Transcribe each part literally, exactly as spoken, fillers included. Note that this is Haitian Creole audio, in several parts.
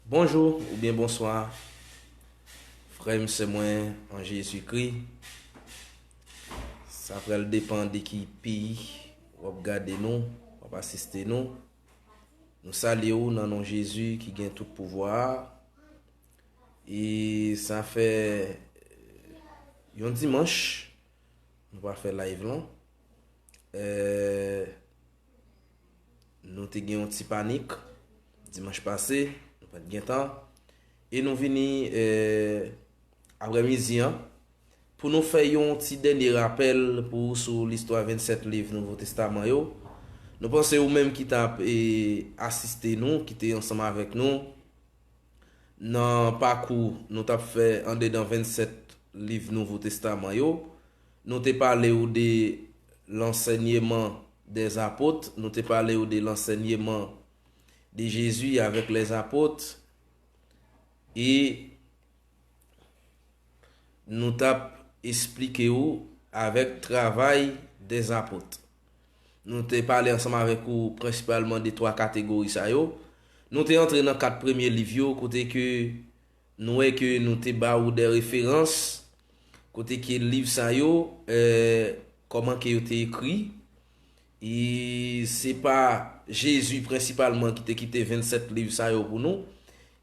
Bonjou oubyen bonswa, frè m, sè mwen an Jezikri. Sa pral depann de ki peyi w ap gade nou, w ap asiste nou. Nou salye w nan non Jezi ki gen tout pouvwa a. E sa fè yon dimanch nou pa fè live lan. Eh, Nou te gen yon ti panik dimanch pase, nou pa t gen tan. E nou vini, eh, aprèmidi an pou nou fè yon ti dènye rapèl pou ou sou listwa vennsèt liv Nouvo Testaman yo. Nou panse ou menm ki t ap, eh, asiste nou, ki te ansanm avèk nou nan pakou nou t ap fè andedan vennsèt liv Nouvo Testaman yo. Nou te pale w de l'enseignement des apôtres, nou te pale w de l'enseignement de Jésus avec les apôtres, e nou t ap esplike w avèk travay dèzapot. Nou te pale ansanm avèk ou prensipalman de twa kategori sa yo. Nou te antre nan kat premye liv yo, kote ke nou wè ke nou te ba ou de referans, kote ke liv sa yo, eh, kòman ke yo te ekri. E se pa Jezi prensipalman ki te kite vennsèt liv sa yo pou nou.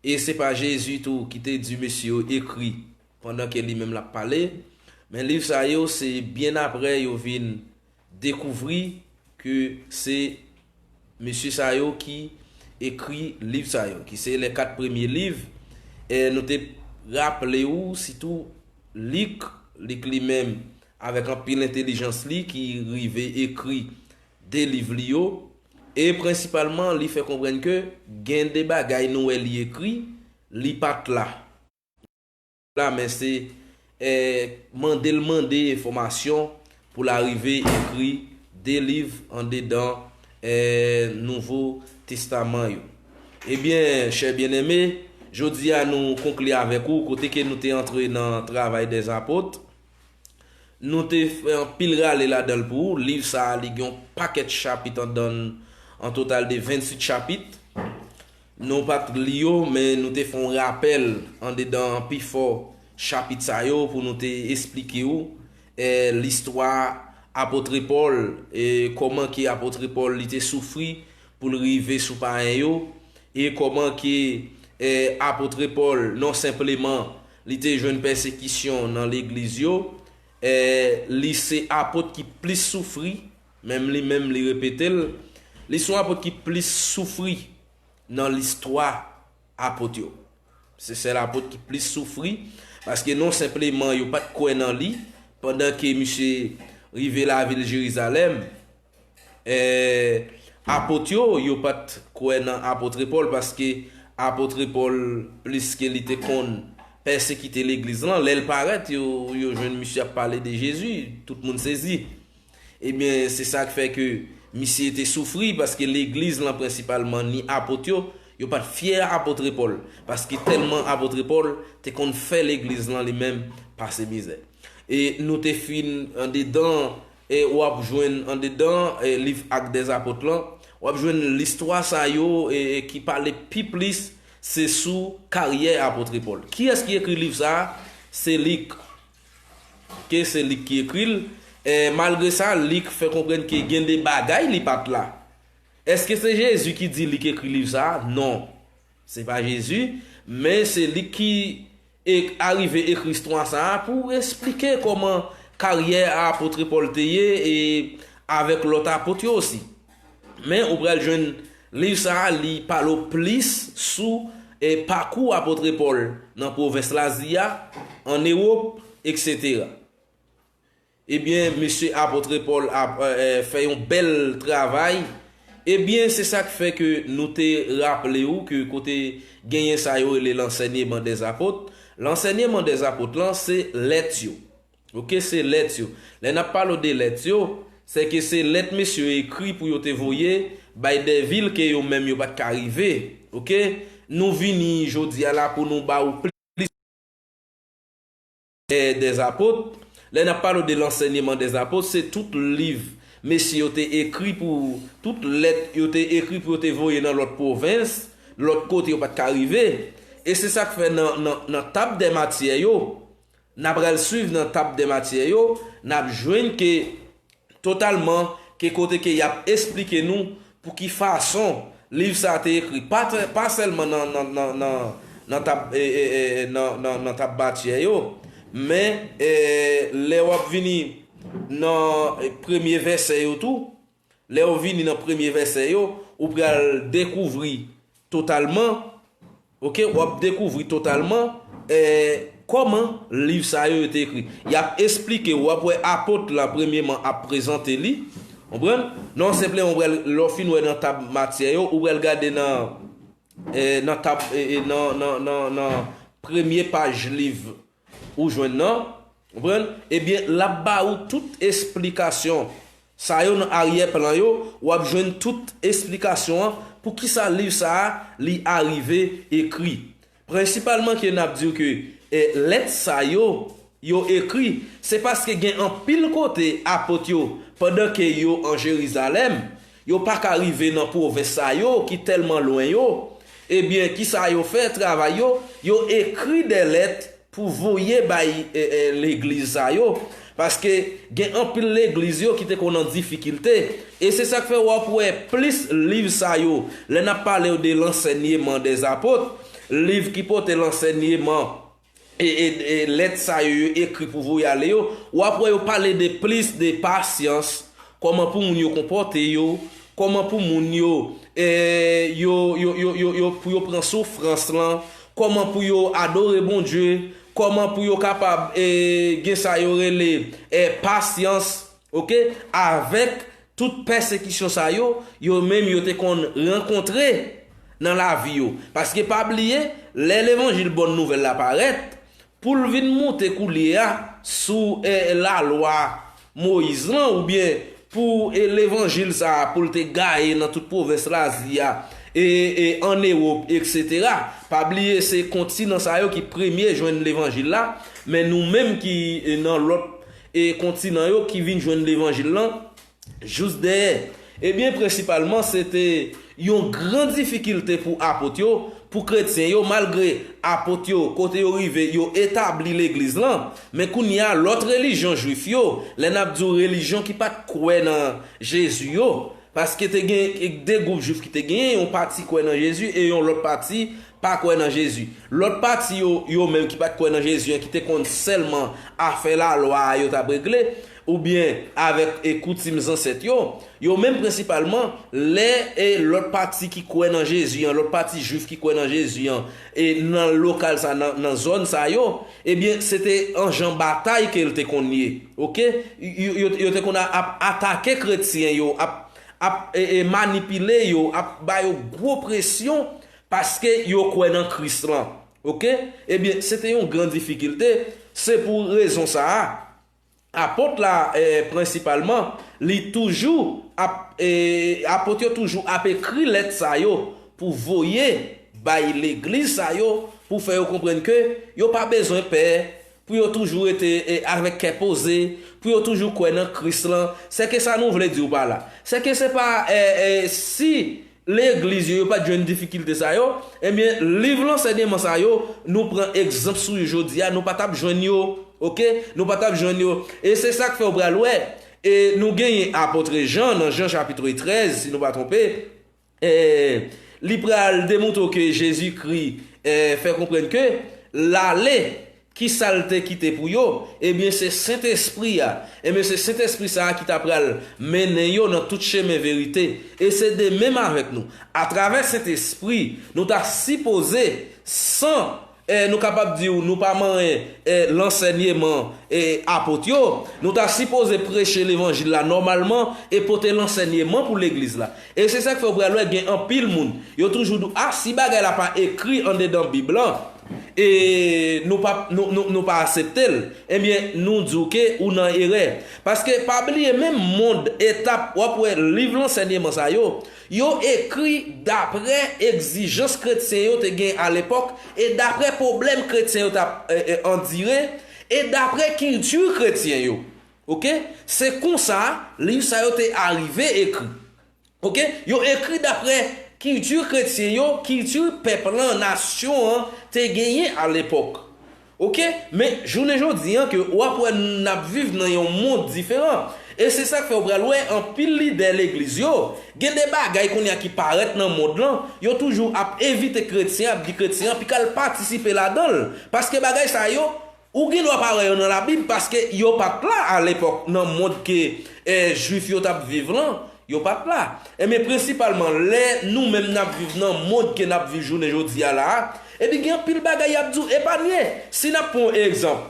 E se pa Jezi tou ki te di mesye yo ekri pandan ke li menm l ap pale. Men liv sa yo, se byen apre yo vin dekouvri ke se mesye sa yo ki ekri liv sa yo, ki se les quatre premiers livres. E nou te raple ou, sitou Lik, Lik li menm, avèk anpil entèlijans li, ki rive ekri de liv li yo. E prensipalman, li fè konprann ke gen de bagay nou wè li ekri, li pa t la. La, men se, eh, mande l mande enfòmasyon pou l arive ekri de liv andedan, eh, Nouvo Testaman yo. Ebyen, chè byeneme, jodi a nou konkli avèk ou, kote ke nou te antre nan Travay dèzapot. Nou te fè anpil rale ladan l pou ou. Liv sa a, li gen yon pakèt chapit andan l, an total de venntuit chapit. Nou pa t li yo, men nou te fè yon rapèl andedan pifò chapit sa yo pou nou te esplike w, eh, listwa Apot Pòl, e kòman ke Apot Pòl li te soufri pou l rive sou payen yo, e kòman ke, eh, Apot Pòl, non senpleman, li te jwenn pèsekisyon nan legliz yo, eh, li se apot ki plis soufri, menm li menm li repete l, li se yon apot ki plis soufri nan listwa apot yo. Se sèl apot ki plis soufri, paske non senpleman yo pa t kwè nan li, pandan ke misye rive lavil Jerizalèm, eh, apot yo, yo pa t kwè nan Apot Pòl, paske Apot Pòl, pliske li te konn pèsekite legliz lan, lè l parèt, yo, yo jwenn misye ap pale de Jezi, tout moun sezi. Ebyen, se sa k fè ke misye te soufri, paske legliz lan prensipalman, ni apot yo, yo pa t fyè Apot Pòl, paske tèlman Apot Pòl te konn fè legliz lan li menm pase mizè. E nou te fin andedan, e w ap jwenn andedan, e, liv Ak dèzapot lan, w ap jwenn listwa sa yo, e, e ki pale pi plis, se sou karyè Apot Pòl. Kiyès ki ekri liv sa a? Se Lik. Ke se Lik ki ekri l. E, malgre sa, Lik fè konprann ke gen de bagay li pa t la. Èske se Jezi ki di Lik ekri liv sa a? Non. Se pa Jezi, men se Lik ki e, arive ekri istwa sa a pou esplike kòman karyè a Apot Pòl te ye, e avèk lòt apot yo osi. Men ou pral jwenn liv sa a, li pale w plis sou, e, pakou Apot Pòl nan pwovens Lazi a, ann Ewòp, etsetera. Ebyen, mesye Apot Pòl ap, eh, eh, fè yon bèl travay. Ebyen, se sa k fè ke nou te raple w ke kote genyen sa yo rele l'enseignement des apôtres. L'enseignement des apôtres lan, se lèt yo. Oke, se lèt yo. Lè n ap pale w de lèt yo, se ke se lèt mesye yo ekri pou yo te voye bay de vil ke yo menm yo pa t ka rive. Oke? Nou vini jodi a la pou nou ba w plis eh, des apôtres. Lè n ap pale de l'enseignement des apôtres, se tout liv mesye yo te ekri pou, tout lèt yo te ekri pou yo te voye nan lòt pwovens, lòt kote yo pa t ka rive. E se sa k fè nan, nan, nan tab dè matyè yo, n ap pral swiv nan tab dè matyè yo, n ap jwenn ke totalman ke kote ke y ap esplike nou pou ki fason liv sa a te ekri. Pa, pa sèlman nan, nan, nan, nan, nan tab, e, e, e, nan, nan, nan tab matyè yo, men e, lè w ap vini nan e, premye vèsè yo tou, lè w vini nan premye vèsè yo, ou pral dekouvri totalman, oke, w ap dekouvri totalman e, kòman liv sa yo yo te ekri. Y ap esplike, w ap wè apot la premyeman ap prezante li. Konprann? Non, senpleman, w pral, lè w fin wè nan tab matyè yo, ou pral gade nan, e, nan tab, e, e, nan, nan, nan, nan premye paj liv ou jwenn nan, konprann? Ebyen, l ap ba ou tout esplikasyon sa yo nan aryè plan yo, w ap jwenn tout esplikasyon an pou ki sa liv sa a li arive ekri. Prensipalman ke n ap di w ke e, lèt sa yo, yo ekri, se paske gen anpil kote apot yo, pandan ke yo an Jerizalèm, yo pa ka rive nan pwovens sa yo ki tèlman lwen yo. Ebyen, ki sa yo fè, travay yo, yo ekri de lèt pou voye bay e, e, legliz sa yo. Paske gen anpil legliz yo ki te konn an difikilte. E se sa k fè w ap wè plis liv sa yo, lè n ap pale de lansèyman dè apot, liv ki pote lansèyman e, e, e lèt sa yo, yo ekri pou voye ale yo, w ap wè yo pale de plis de pasyans, kòman pou moun yo konpòte yo, kòman pou moun yo, e, yo, yo, yo, yo, yo, pou yo pran soufrans lan, kòman pou yo adore Bondye, kòman pou yo kapab e, gen sa yo rele e, pasyans, oke, avèk tout pèsekisyon sa yo, yo menm yo te konn rankontre nan lavi yo. Paske pa bliye, lè levanjil bòn nouvèl la parèt, pou l vin moute koulye a sou e, lalwa Moyiz lan, oubyen pou e, levanjil sa a, pou l te gaye nan tout pwovens Lazi a, e, e an Ewòp, etsetera. Pa bliye, se kontinan sa yo ki premye jwenn levanjil la, men nou menm ki e, nan lòt e, kontinan yo ki vin jwenn levanjil lan, jous dèyè. Ebyen, prensipalman, se te yon gran difikilte pou apot yo, pou kretyen yo, malgre apot yo, kote yo rive, yo etabli legliz lan. Men kounye a, lòt relijyon jwif yo, lè n ap di w relijyon ki pa t kwè nan Jezi yo, paske te gen de gwoup jwif ki te genyen, yon pati kwè nan Jezi e yon lòt pati pa kwè nan Jezi. Lòt pati yo, yo menm ki pa t kwè nan Jezi an, ki te konn sèlman afè lalwa a yo t ap regle, oubyen avèk e koutim zansèt yo, yo menm prensipalman, lè e lòt pati ki kwè nan Jezi an, lòt pati jwif ki kwè nan Jezi an, e nan lokal sa, nan, nan zòn sa yo, ebyen, se te an jan batay ke l te konn ye, oke? Yo, yo, yo te konn ap atake kretyen yo, ap, ap e, e, manipile yo, ap ba yo gwo presyon, paske yo kwè nan Kris lan. Oke? Ebyen, se te yon gran difikilte. Se pou rezon sa a, apot la, e, prensipalman, li toujou ap, e, apot yo toujou ap ekri lèt sa yo pou voye bay legliz sa yo, pou fè yo konprann ke yo pa bezwen pè, pou yo toujou rete e, avèk kè poze, pou yo toujou kwè nan Kris lan. Sèke sa nou vle di w pa la? Sèke se pa e, e, si legliz yo, yo pa t jwenn difikilte sa yo, ebyen, liv lansèyman sa yo, nou pran egzanp sou yo jodi a, nou pa t ap jwenn yo, oke? Nou pa t ap jwenn yo. E se sa k fè w pral wè, e nou genyen apot Jan, nan Jan chapit trèz, si nou pa twonpe, e li pral demontre w ke Jezikri e, fè konprann ke l ale, ki sa l te kite pou yo? Ebyen, se Sentespri a. Ebyen, se Sentespri sa a ki ta pral mennen yo nan tout chemen verite. E se de menm avèk nou. Atravè Sentespri, nou ta sipoze, san, e, nou kapab di w, nou pa manyen e, lansèyman e, apot yo, nou ta sipoze preche levanjil la nòmalman e pote lansèyman pou legliz la. E se sa k fè w pral wè gen anpil moun, yo toujou di w, a, si bagay la pa ekri andedan Bib lan, e nou pa, nou, nou, nou pa aksepte l, ebyen, nou di w ke ou nan erè. Paske, pa bliye, menm mond, etap, w ap wè liv lansèyman sa yo, yo ekri daprè egzijans kretyen yo te gen alepòk, e daprè pwoblèm kretyen yo t ap e, e, andire, e daprè kilti kretyen yo. Oke? Se konsa, liv sa yo te arive ekri. Oke? Yo ekri daprè kilti kretyen yo, kilti pèp lan, nasyon an te genyen alepòk. Oke? Men jounen jodi a ke w ap wè n ap viv nan yon mond diferan. E se sa k fè w pral wè anpil lidè legliz yo, gen de bagay kounye a ki parèt nan mond lan, yo toujou ap envite kretyen, ap di kretyen an pi k al patisipe ladan l. Paske bagay sa yo, ou gen dwa pa wè yo nan Labib, paske yo pa t la alepòk nan mond ke eh, Jwif yo t ap viv lan, yo pa t la. Ebyen, prensipalman, lè nou menm n ap viv nan mond ke n ap viv jounen jodi a la a, ebyen, gen anpil bagay y ap di w epanye. Si n ap pran yon egzanp,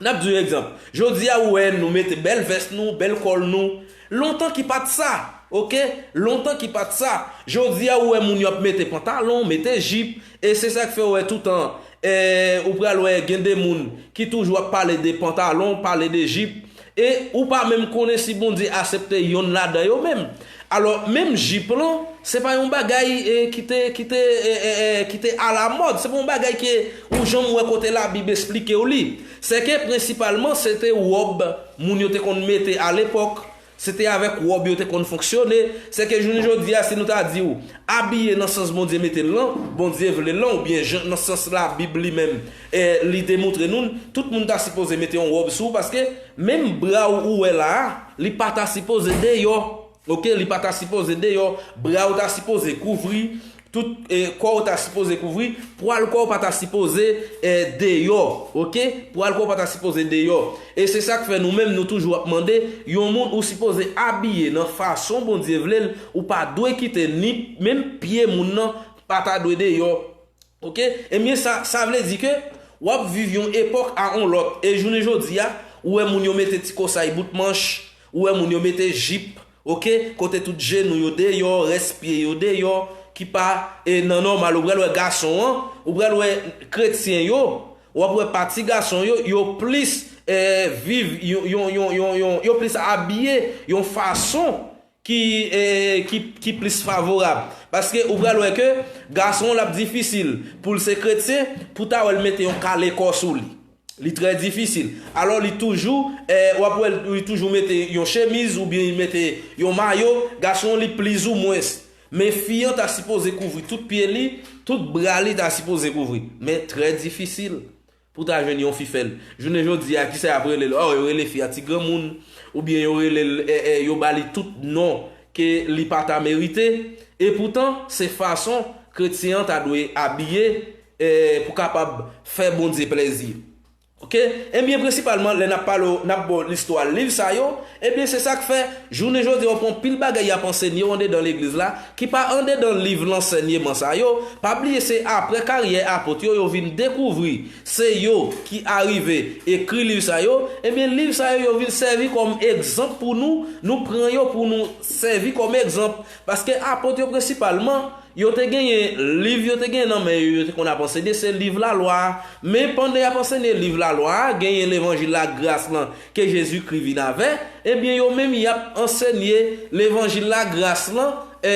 n ap di yon egzanp. Jodi a, ou wè nou mete bèl vès nou, bèl kòl nou. Lontan ki pa t sa, oke? Lontan ki pa t sa. Jodi a, ou wè moun yo ap mete pantalon, mete jip. E se sa k fè w wè toutan, eh, ou pral wè gen de moun ki toujou ap pale de pantalon, pale de jip. E ou pa menm konnen si Bondye aksepte yonn ladan yo menm. Alò, menm jip lan, se pa yon bagay eh, ki te, ki te, eh, eh, eh, ki te alamòd. Se pa yon bagay ke ou janm wè kote Labib esplike w li. Se ke prensipalman, se te wòb moun yo te konn mete alepòk. Se te avèk wòb yo te konn fonksyone. Se ke jounen jodi a, si nou ta di w, abiye nan sans Bondye mete l lan, Bondye vle l lan, oubyen jan, nan sans Labib li menm, eh, li te montre nou l, tout moun ta sipoze mete yon wòb sou w, paske menm bra w ou wè la a, li pa ta sipoze deyò. Oke, li pa ta sipoze deyò, bra w ta sipoze kouvri, tout eh, kò w ta sipoze kouvri, pwal kò w pa ta sipoze eh, deyò, oke? Pwal kò w pa ta sipoze deyò. E se sa k fè nou menm nou toujou ap mande, yon moun ou sipoze abiye nan fason Bondye vle l, ou pa dwe kite ni menm pye moun nan pa ta dwe deyò. Oke? Ebyen sa, sa vle di ke w ap viv yon epòk a yon lòt. E jounen jodi a, ou wè moun yo mete ti kosay bout manch, ou wè moun yo mete jip, oke? Kote tout jenou yo deyò, rès pye yo deyò, ki pa eh, nan nòmal. Ou pral wè gason an, ou pral wè kretyen yo, w ap wè pati gason yo, yo plis eh, viv, yo, yo, yo, yo, yo, yo plis abiye yon fason ki, eh, ki, ki plis favorab. Paske ou pral wè ke gason l ap difisil pou l se kretyen, pou ta wè l mete yon kale kò sou li. Li trè difisil. Alò, li toujou, eh, w ap wè l, li toujou mete yon chemiz oubyen li mete yon mayo, gason an li plizoumwens. Men fi an ta sipoze kouvri tout pye li, tout bra li ta sipoze kouvri. Men trè difisil pou ta jwenn yon fi fè l. Jounen jodi a, kisa y ap rele l? Oh, yo rele fi a ti granmoun, oubyen yo rele l, eh, eh, yo ba li tout non ke li pa ta merite. E poutan, se fason kretyen an ta dwe abiye, eh, pou kapab fè Bondye plèzi. Oke? Ebyen, prensipalman, lè n ap pale w, n ap ba w listwa liv sa yo, ebyen, se sa k fè, jounen jodi a, w pran pil bagay y ap ansenye w andedan legliz la, ki pa andedan liv lansèyman sa yo. Pa bliye, se apre karyè apot yo, yo vin dekouvri se yo ki arive ekri liv sa yo. Ebyen, liv sa yo, yo vin sèvi kòm egzanp pou nou, nou pran yo pou nou sèvi kòm egzanp. Paske apot yo, prensipalman, yo te genyen liv, yo te genyen nan men yo, yo te konn ap ansenye, se liv lalwa a. Men pandan y ap ansenye liv lalwa a, genyen levanjil lagras lan ke Jezikri vin avè, ebyen, yo menm y ap ansenye levanjil lagras lan, e,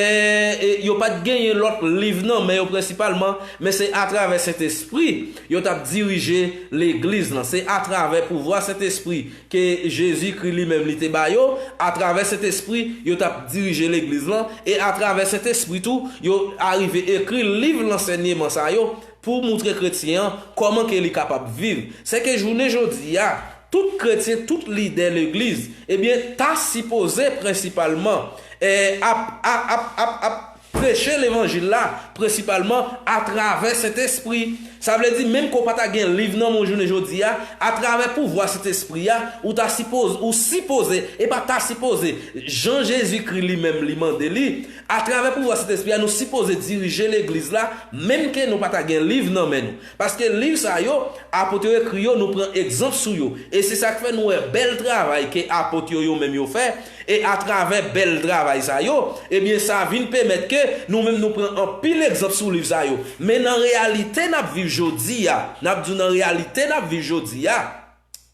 e yo pa t genyen lòt liv nan men yo prensipalman, men se atravè Sentespri yo t ap dirije legliz lan. Se atravè pouvwa Sentespri ke Jezikri li menm li te ba yo, atravè Sentespri, yo t ap dirije legliz lan, e atravè Sentespri tou, yo arive ekri liv lansèyman sa yo pou moutre kretyen an kòman ke li kapab viv. Se ke jounen jodi a, tout kretyen, tout lidè legliz, ebyen, ta sipoze prensipalman, eh, ap, ap, ap, ap, ap preche levanjil la, prensipalman atravè Sentespri. Sa vle di, menm ke w pa ta gen liv nan men w jounen jodi a, atravè pouvwa Sentespri a, ou ta sipoze, ou sipoze, e pa ta sipoze, jan Jezikri li menm li mande li, atravè pouvwa Sentespri a, nou sipoze dirije legliz la, menm ke nou pa ta gen liv nan men nou. Paske liv sa yo, apot yo ekri yo, nou pran egzanp sou yo. E se sa k fè nou wè bèl travay ke apot yo, yo menm yo fè, e atravè bèl travay sa yo, ebyen, sa vin pèmèt ke nou menm nou pran anpil egzanp sou liv sa yo. Men nan reyalite n ap viv jodi a, n ap di w nan reyalite n ap viv jodi a,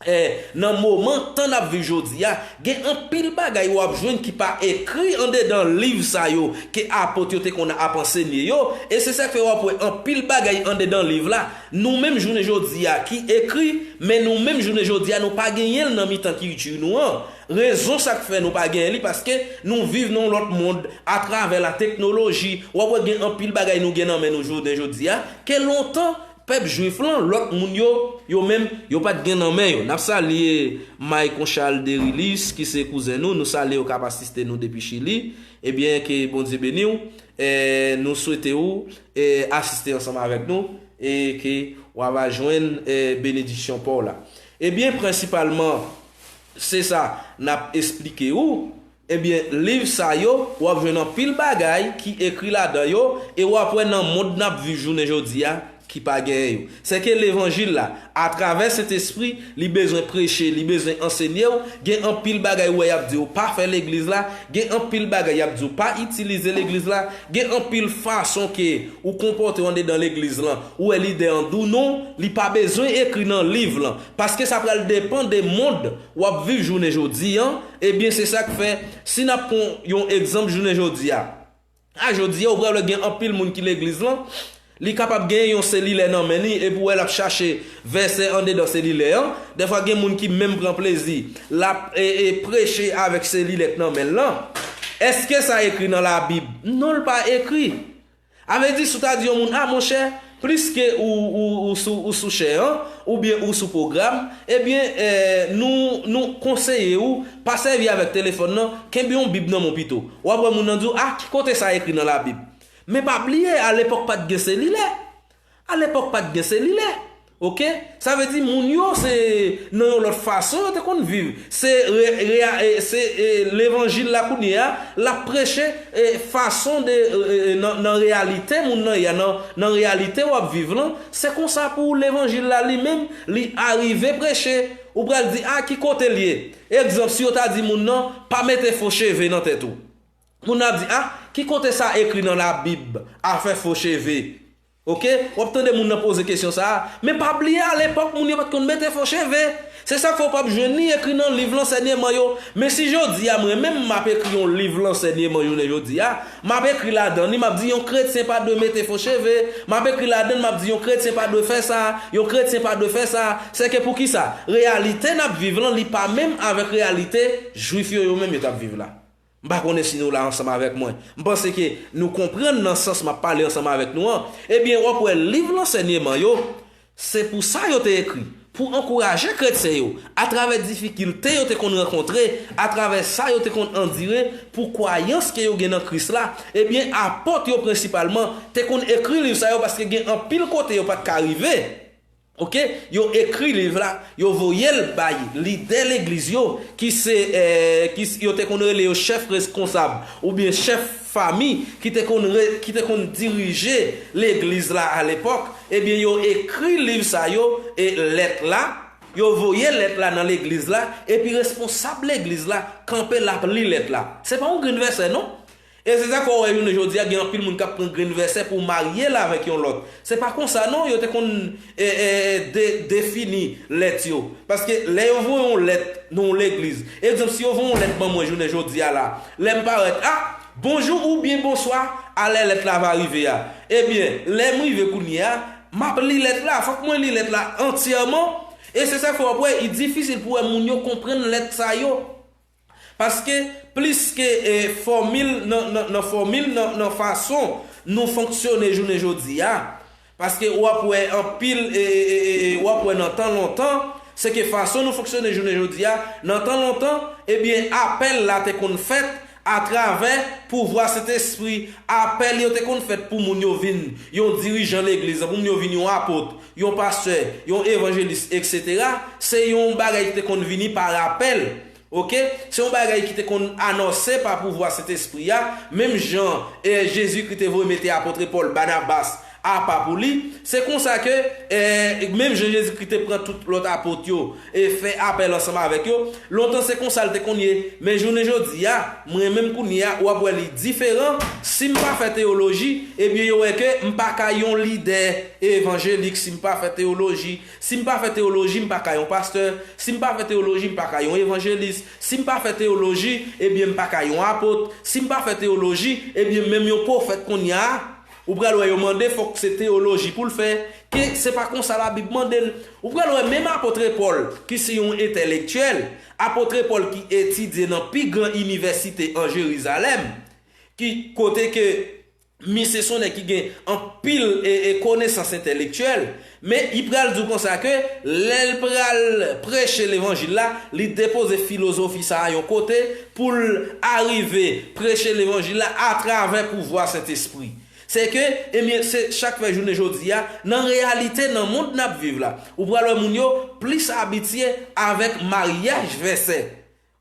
E, nan moman tan n ap viv jodi a, gen anpil bagay w ap jwenn ki pa ekri andedan liv sa yo ke apot yo te konn ap ansenye yo, e se sa k fè w ap wè anpil bagay andedan liv la, nou menm jounen jodi a ki ekri, men nou menm jounen jodi a nou pa genyen l nan mitan kilti nou an. Rezon sa k fè nou pa genyen li, paske nou viv nan yon lòt mond atravè la teknoloji. W ap wè gen anpil bagay nou gen nan men nou jounen jodi a, ke lontan pèp jwif lan, lòt moun yo, yo menm, yo pa t gen nan men yo. N ap salye May Conchal Derilis, ki se kouzen nou, nou salye w k ap asiste nou depi Chili. Ebyen, ke Bondye beni w. E, nou swete w, e, asiste ansanm avèk nou, e ke w a va jwenn, e, benediksyon pa w la. Ebyen, prensipalman, se sa n ap esplike w. Ebyen, liv sa yo, w ap jwenn anpil bagay ki ekri ladan yo, e w ap wè nan mond n ap viv jounen jodi a, ki pa genyen yo. Sèke levanjil la, atravè Sentespri, li bezwen preche, li bezwen ansenye w, gen anpil bagay ou wè y ap di w pa fè legliz la, gen anpil bagay y ap di w pa itilize legliz la, gen anpil fason ke ou konpòte w andedan legliz lan, ou wè lidè an di w non, li pa bezwen ekri nan liv lan, paske sa pral depann de mond w ap viv jounen jodi an, ebyen se sa k fè, si n ap pran yon egzanp jounen jodi a, a jodi a, ou pral wè gen anpil moun ki legliz lan, li kapab gen yon selilè nan men li, epi w wè l ap chache vèsè andedan selilè an. Dèfwa gen moun ki menm pran plezi, l ap, e, e, preche avèk selilè k nan men l lan. Èske sa ekri nan Labib? Non, l pa ekri. A vle di, si w ta di yon moun, a, monchè, pliske ou, ou, ou sou, ou sou chè an, oubyen ou sou pwogram, ebyen, e, nou, nou konseye ou, pa sèvi avèk telefòn nan, kenbe yon Bib nan men w pito. W ap wè moun nan di w, a, ki kote sa ekri nan Labib? Men pa bliye, alepòk pa t gen selilè. Alepòk pa t gen selilè. Oke? Sa vle di moun yo se nan yon lòt fason yo te konn viv. Se re, rea- e, se e, levanjil la kounye a, l ap preche e, fason de e, e, nan, nan reyalite moun nan ye a, nan, nan reyalite w ap viv lan. Se konsa pou levanjil la li menm, li arive preche. Ou pral di, a ki kote l ye? Egzanp, si yo ta di moun nan, pa mete fo cheve nan tèt ou. Moun nan ap di, a, ki kote sa ekri nan Labib, afè fo cheve? Oke? W ap tande moun nan poze kesyon sa a. Men pa bliye, alepòk, moun yo pa t konn mete fo cheve. Se sa k fè w p ap jwenn li ekri nan liv lansèyman yo. Men si jodi a, mwen menm, m ap ekri yon liv lansèyman jounen jodi a, m ap ekri ladan li, m ap di yon kretyen pa dwe mete fo cheve, m ap ekri ladan l, m ap di yon kretyen pa dwe fè sa, yon kretyen pa dwe fè sa. Sèke poukisa? Reyalite n ap viv lan, li pa menm avèk reyalite jwif yo, yo menm yo t ap viv la. M pa konnen si nou la ansanm avèk mwen. M panse ke nou konprann nan sans m ap pale ansanm avèk nou an. Ebyen, w ap wè liv lansèyman yo, se pou sa yo te ekri, pou ankouraje kretyen yo, atravè difikilte yo te konn rankontre, atravè sa yo te konn andire, pou kwayans ke yo gen nan Kris la. Ebyen, apot yo prensipalman te konn ekri liv sa yo paske gen anpil kote yo pa t ka rive. Oke, yo ekri liv la, yo voye l bay lidè legliz yo, ki se, eh, ki s- yo te konn rele yo chèf reskonsab, oubyen chèf fami, ki te konn re- ki te konn dirije legliz la alepòk. Ebyen, yo ekri liv sa yo, e lèt la, yo voye lèt la nan legliz la, epi responsab legliz la kanpe l ap li lèt la. Se pa yon grenn vèsè, non. E se sa k fè w wè jounen jodi a, gen anpil moun k ap pran grenn vèsè pou marye l avèk yon lòt. Se pa konsa, non, yo te konn, e, e, de- defini lèt yo. Paske lè yo voye yon lèt nan yon legliz, egzanp, si yo voye yon lèt ban mwen jounen jodi a la, lè m parèt, a, bonjou oubyen bonswa, a lè lèt la va rive a. Ebyen, lè m rive kounye a, m ap li lèt la, fòk mwen li lèt la antyèman. E se sa k fè w ap wè, li difisil pou wè moun yo konprann lèt sa yo. Paske plis ke, e, fòmil nan, nan, nan fòmil nan, nan fason nou fonksyone jounen jodi a, paske w ap wè anpil, e, e, e, e, e, w ap wè nan tan lontan, se ke fason nou fonksyone jounen jodi a, nan tan lontan, ebyen, apèl la te konn fèt atravè pouvwa Sentespri, apèl yo te konn fèt pou moun yo vin yon dirijan legliz, pou moun yo vin yon apot, yon pastè, yon evanjelis, etsetera. Se yon bagay ki te konn vini pa rapèl. Oke? Se yon bagay ki te konn anonse pa pouvwa Sentespri a, menm jan, e, Jezikri te voye mete apot Pòl, Banabas, apa pou li. Se konsa ke, eh, menm jan Jezikri te pran tout lòt apot yo e fè apèl ansanm avèk yo, lontan se konsa l te konn ye. Men jounen jodi a, mwen menm kounye a, w ap wè li diferan. Si m pa fè teyoloji, ebyen yo wè ke m pa ka yon lidè evanjelik si m pa fè teyoloji. Si m pa fè teyoloji, m pa ka yon pastè. Si m pa fè teyoloji, m pa ka yon evanjelis. Si m pa fè teyoloji, ebyen m pa ka yon apot. Si m pa fè teyoloji, ebyen menm yon pwofèt kounye a, ou pral wè yo mande fòk se teyoloji pou l fè, ke se pa konsa Labib mande l. Ou pral wè menm apot Pòl, ki se yon entèlektyèl, apot Pòl ki etidye nan pi gran inivèsite an Jerizalèm, ki kote ke misye se yon nèg ki gen anpil e, e konesans entèlektyèl, men li pral di w konsa ke lè l pral preche levanjil la, li depoze filozofi sa a yon kote pou l arive preche levanjil la atravè pouvwa Sentespri. Se ke, ebyen, se sa k fè jounen jodi a, nan reyalite, nan mond n ap viv la, ou pral wè moun yo plis abitye avèk maryaj vèsè.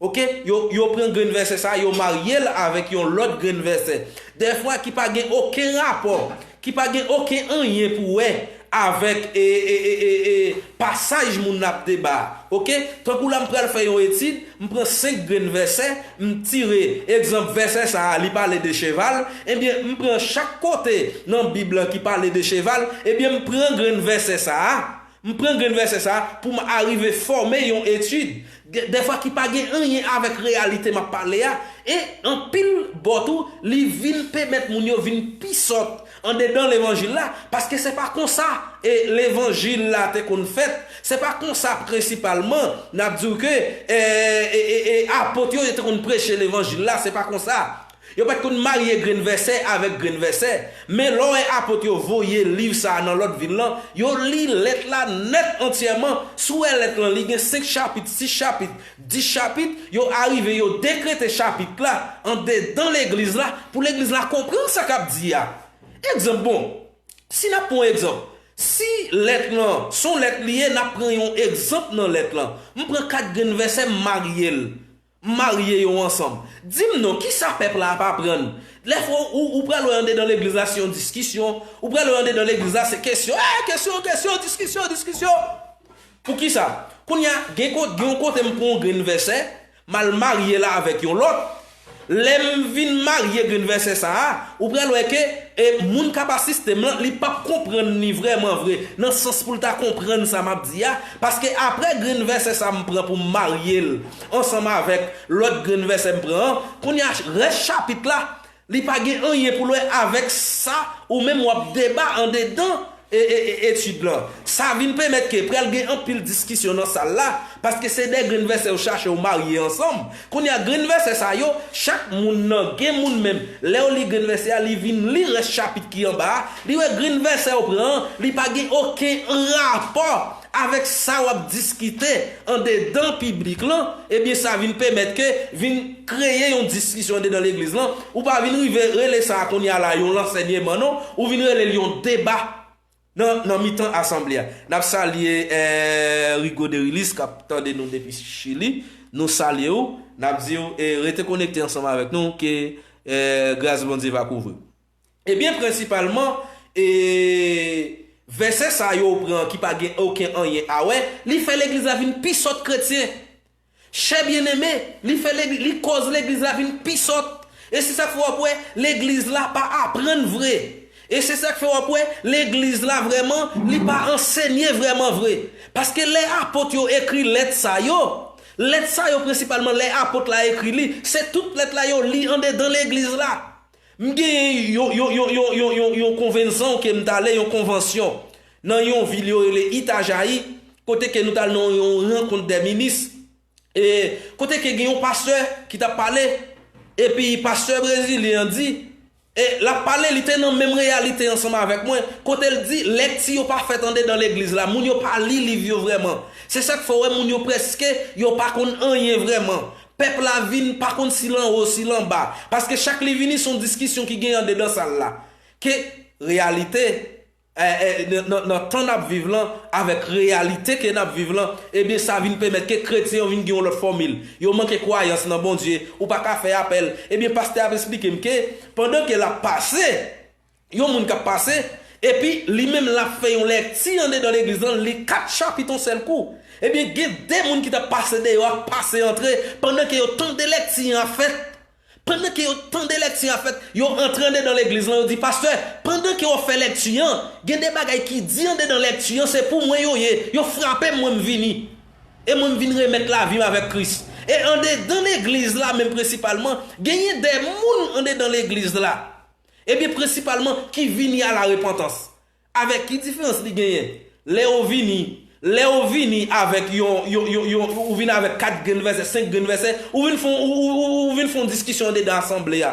Oke, yo, yo pran grenn vèsè sa, yo marye l avèk yon lòt grenn vèsè. Dèfwa ki pa gen okenn rapò, ki pa gen okenn anyen pou wè avèk e, e, e, e, e, pasaj moun ap deba. Oke, tankou la m pral fè yon etid, m pran senk grenn vèsè, m tire egzanp vèsè sa a, li pale de cheval, ebyen, m pran chak kote nan Bib lan ki pale de cheval, ebyen, m pran grenn vèsè sa a, M pran grenn vèsè sa a pou m arive fòme yon etid, de- dèfwa ki pa gen anyen avèk reyalite m ap pale a, e anpil bò tou, li vin pèmèt moun yo vin pi sòt andedan levanjil la, paske se pa konsa e levanjil la te konn fèt, se pa konsa prensipalman n ap di w ke e, e, e, e, apot yo te konn preche levanjil la, se pa konsa. Yo pa t konn marye grenn vèsè avèk grenn vèsè. Men lè w wè apot yo voye liv sa a nan lòt vil lan, yo li lèt la nèt antyèman. Si w wè lèt lan, li gen senk chapit, sis chapit, dis chapit, yo arive, yo dekrete chapit la andedan legliz la, pou legliz la konprann sa k ap di a. Egzanp, bon, si n ap pran yon egzanp, si lèt lan, se yon lèt li ye, n ap pran yon egzanp nan lèt lan. M pran kat grenn vèsè, m marye l. M marye yo ansanm. Di m non, kisa pèp la ap aprann? Lè fwa ou, ou pral wè andedan legliz la se yon diskisyon, ou pral wè andedan legliz la se kesyon, eh, kesyon, kesyon, diskisyon, diskisyon. Poukisa? Kounye a, gen ko- gen yon kote m pran yon grenn vèsè, m al marye l avèk yon lòt. Lè m vin marye grenn vèsè sa a, ou pral wè ke e, moun k ap asiste m lan, li p ap konprann li vrèman vre, nan sans pou l ta konprann sa m ap di a, paske apre grenn vèsè sa m pran pou m marye l ansanm avèk lòt grenn vèsè m pran an, kounye a, rès chapit la, li pa gen anyen pou l wè avèk sa ou menm w ap deba andedan e, e, e, etid lan. Sa vin pèmèt ke pral gen anpil diskisyon nan sal la, paske se de grenn vèsè yo chache yo marye ansanm. Kounye a, grenn vèsè sa yo, chak moun nan, gen moun menm, lè yo li grenn vèsè a, li vin li rès chapit ki anba a, li wè grenn vèsè yo pran an, li pa gen okenn rapò avèk sa w ap diskite andedan piblik lan, ebyen sa vin pèmèt ke vin kreye yon diskisyon andedan legliz lan. Ou pa vin rive rele sa a kounye a la yon lansèyman non, ou vin rele l yon deba nan, nan mitan asanble a. N ap salye eh, Rigo Derilis k ap tande nou depi Chili. Nou salye w, n ap di w e rete konekte ansanm avèk nou ke eh, gras Bondye va kouvri w. Ebyen, prensipalman, e, vèsè sa yo w pran ki pa gen okenn anyen a wè, li fè legliz la vin pi sòt kretyen. Chè byeneme, li fè legliz, li kòz legliz la vin pi sòt. E se sa k fè w ap wè legliz la pa aprann vre. E se sa k fè w ap wè legliz la vrèman, li pa ansenye vrèman vre. Paske lè apot yo ekri lèt sa yo, lèt sa yo prensipalman lè apot la ekri li, se tout lèt la yo li andedan legliz la. M gen yon, yon, yon, yon, yon, yon, yon, yon konvenzyon ke m t ale, yon konvansyon, nan yon vil yo rele Itajaí, kote ke nou t al nan yon rankont dè minis, e kote ke gen yon pastè ki t ap pale, epi pastè brezilyen an di, e l ap pale, li te nan menm reyalite ansanm avèk mwen, kote l di, lèkti yo pa fèt andedan legliz la, moun yo pa li liv yo vrèman. Se sa k fè w wè moun yo prèske, yo pa konn anyen vrèman. Pèp la vin pa konn si l anwo, si l anba. Paske chak li vini, se yon diskisyon ki gen andedan sal la. Ke reyalite, eh, eh, nan, nan, nan tan n ap viv lan, avèk reyalite ke n ap viv lan, ebyen, sa vin pèmèt ke kretyen yo vin gen yon lòt fòmil. Yo manke kwayans nan Bondye, ou pa ka fè apèl. Ebyen, pastè ap esplike m ke, pandan ke l ap pase, yon moun k ap pase, Epi, li menm l ap fè yon lèkti andedan legliz lan, li kat chapit yon sèl kou. Ebyen, gen de moun ki t ap pase deyò ak pase antre, pandan ke yo tande lèkti an ap fèt. Pandan ke yo tande lèkti an ap fèt, yo antre andedan legliz lan, yo di, "Pastè, pandan ke w ap fè lèkti an, gen de bagay ki di andedan lèkti an, se pou mwen yo ye. Yo frape m, mwen m vini. E mwen m vin remèt lavi m avèk Kris." E andedan legliz la, menm prensipalman, genyen de moun andedan legliz la. Ebyen, prensipalman, ki vini a la repantans. Avèk ki diferans li genyen? Lè ou vini, lè ou vini avèk yon, yon, yon, yon, ou vin avèk kat grenn vèsè, senk grenn vèsè, ou vin fè, ou, ou, ou, ou vin fè yon diskisyon andedan asanble a.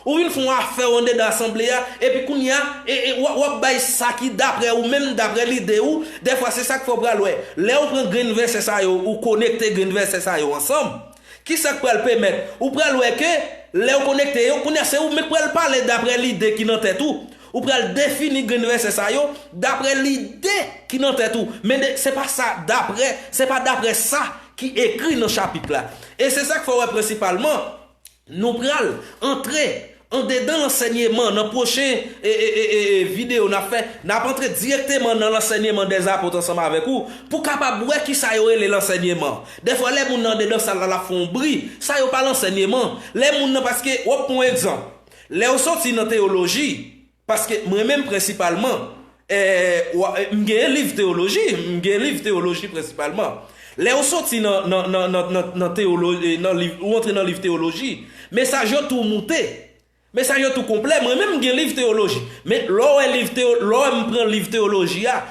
Ou vin fè yon afè andedan asanble a, epi kounye a, e, e, w ap, w ap bay sa ki daprè ou menm, daprè lide ou, dèfwa se sa k fè w pral wè. Lè ou pran grenn vèsè sa yo, ou konekte grenn vèsè sa yo ansanm, ki sa k pral pèmèt? Ou pral wè ke lè ou konekte yo, kounye a se ou menm k pral pale daprè lide ki nan tèt ou. Ou pral defini grenn vèsè sa yo daprè lide ki nan tèt ou. Men de, se pa sa daprè, se pa daprè sa ki ekri nan chapit la. E se sa k fè w wè prensipalman, nou pral antre andedan lansèyman nan pwochen e, e, e, e, e, videyo n ap fè. N ap antre dirèkteman nan lansèyman dèzapot ansanm avèk ou pou kapab wè ki sa yo rele lansèyman. Dèfwa, lè moun nan andedan sal la, l ap fè yon bri, sa yo pa lansèyman. Lè moun nan, paske, w ap pran yon egzanp. Lè w soti nan teyoloji, paske mwen menm prensipalman, eh, wa- eh, m genyen liv teyoloji, m genyen liv teyoloji prensipalman. Lè w soti nan, nan, nan, nan, nan, nan teyolo- eh, nan liv, ou antre nan liv teyoloji, mesaj yo tou moute. Mesaj yo tou konplè. Mwen menm, m gen liv teyoloji. Men lè w wè liv teyo- lè w wè m pran liv teyoloji a,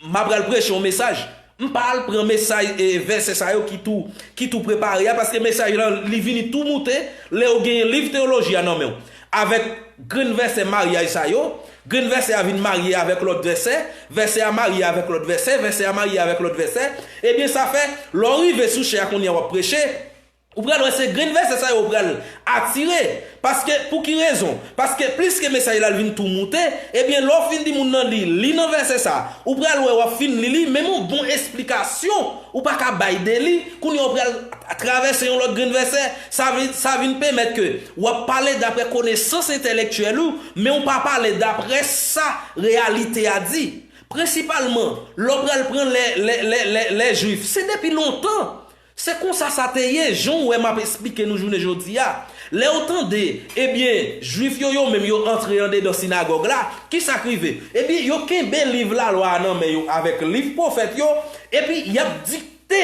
m apral preche yon mesaj. M pa al pran mesaj e vèsè sa yo ki tou, ki tou prepare a, paske mesaj lan, li vini tou moute lè w genyen liv teyoloji a nan men w. Avèk grenn vèsè maryaj sa yo, grenn vèsè a vin marye avèk lòt vèsè, vèsè a marye avèk lòt vèsè, vèsè a marye avèk lòt vèsè. Ebyen, sa fè, lè w rive sou chè a kounye a w ap preche, ou pral wè se grenn vèsè sa yo ou pral atire. Paske, pou ki rezon? Paske plis ke mesaj la l vin tou moute, ebyen, lè w fin di moun nan li, li nan vèsè sa, ou pral wè w ap fin li li, menm yon bon esplikasyon ou pa ka bay de li, kounye a ou pral travèse yon lòt grenn vèsè, sa vin, sa vin pèmèt ke w ap pale daprè konesans entèlektyèl ou, men ou pa pale daprè sa reyalite a di. Prensipalman, lè w pral pran lè, lè, lè, lè, lè Jwif, se depi lontan. Se konsa sa te ye, jan w wè m ap esplike nou jounen jodi a. Lè w tande, ebyen, Jwif yo, yo menm, yo antre andedan sinagòg la, ki sa k rive? Ebyen, yo kenbe liv lalwa a nan men yo avèk liv pwofèt yo, epi y ap dikte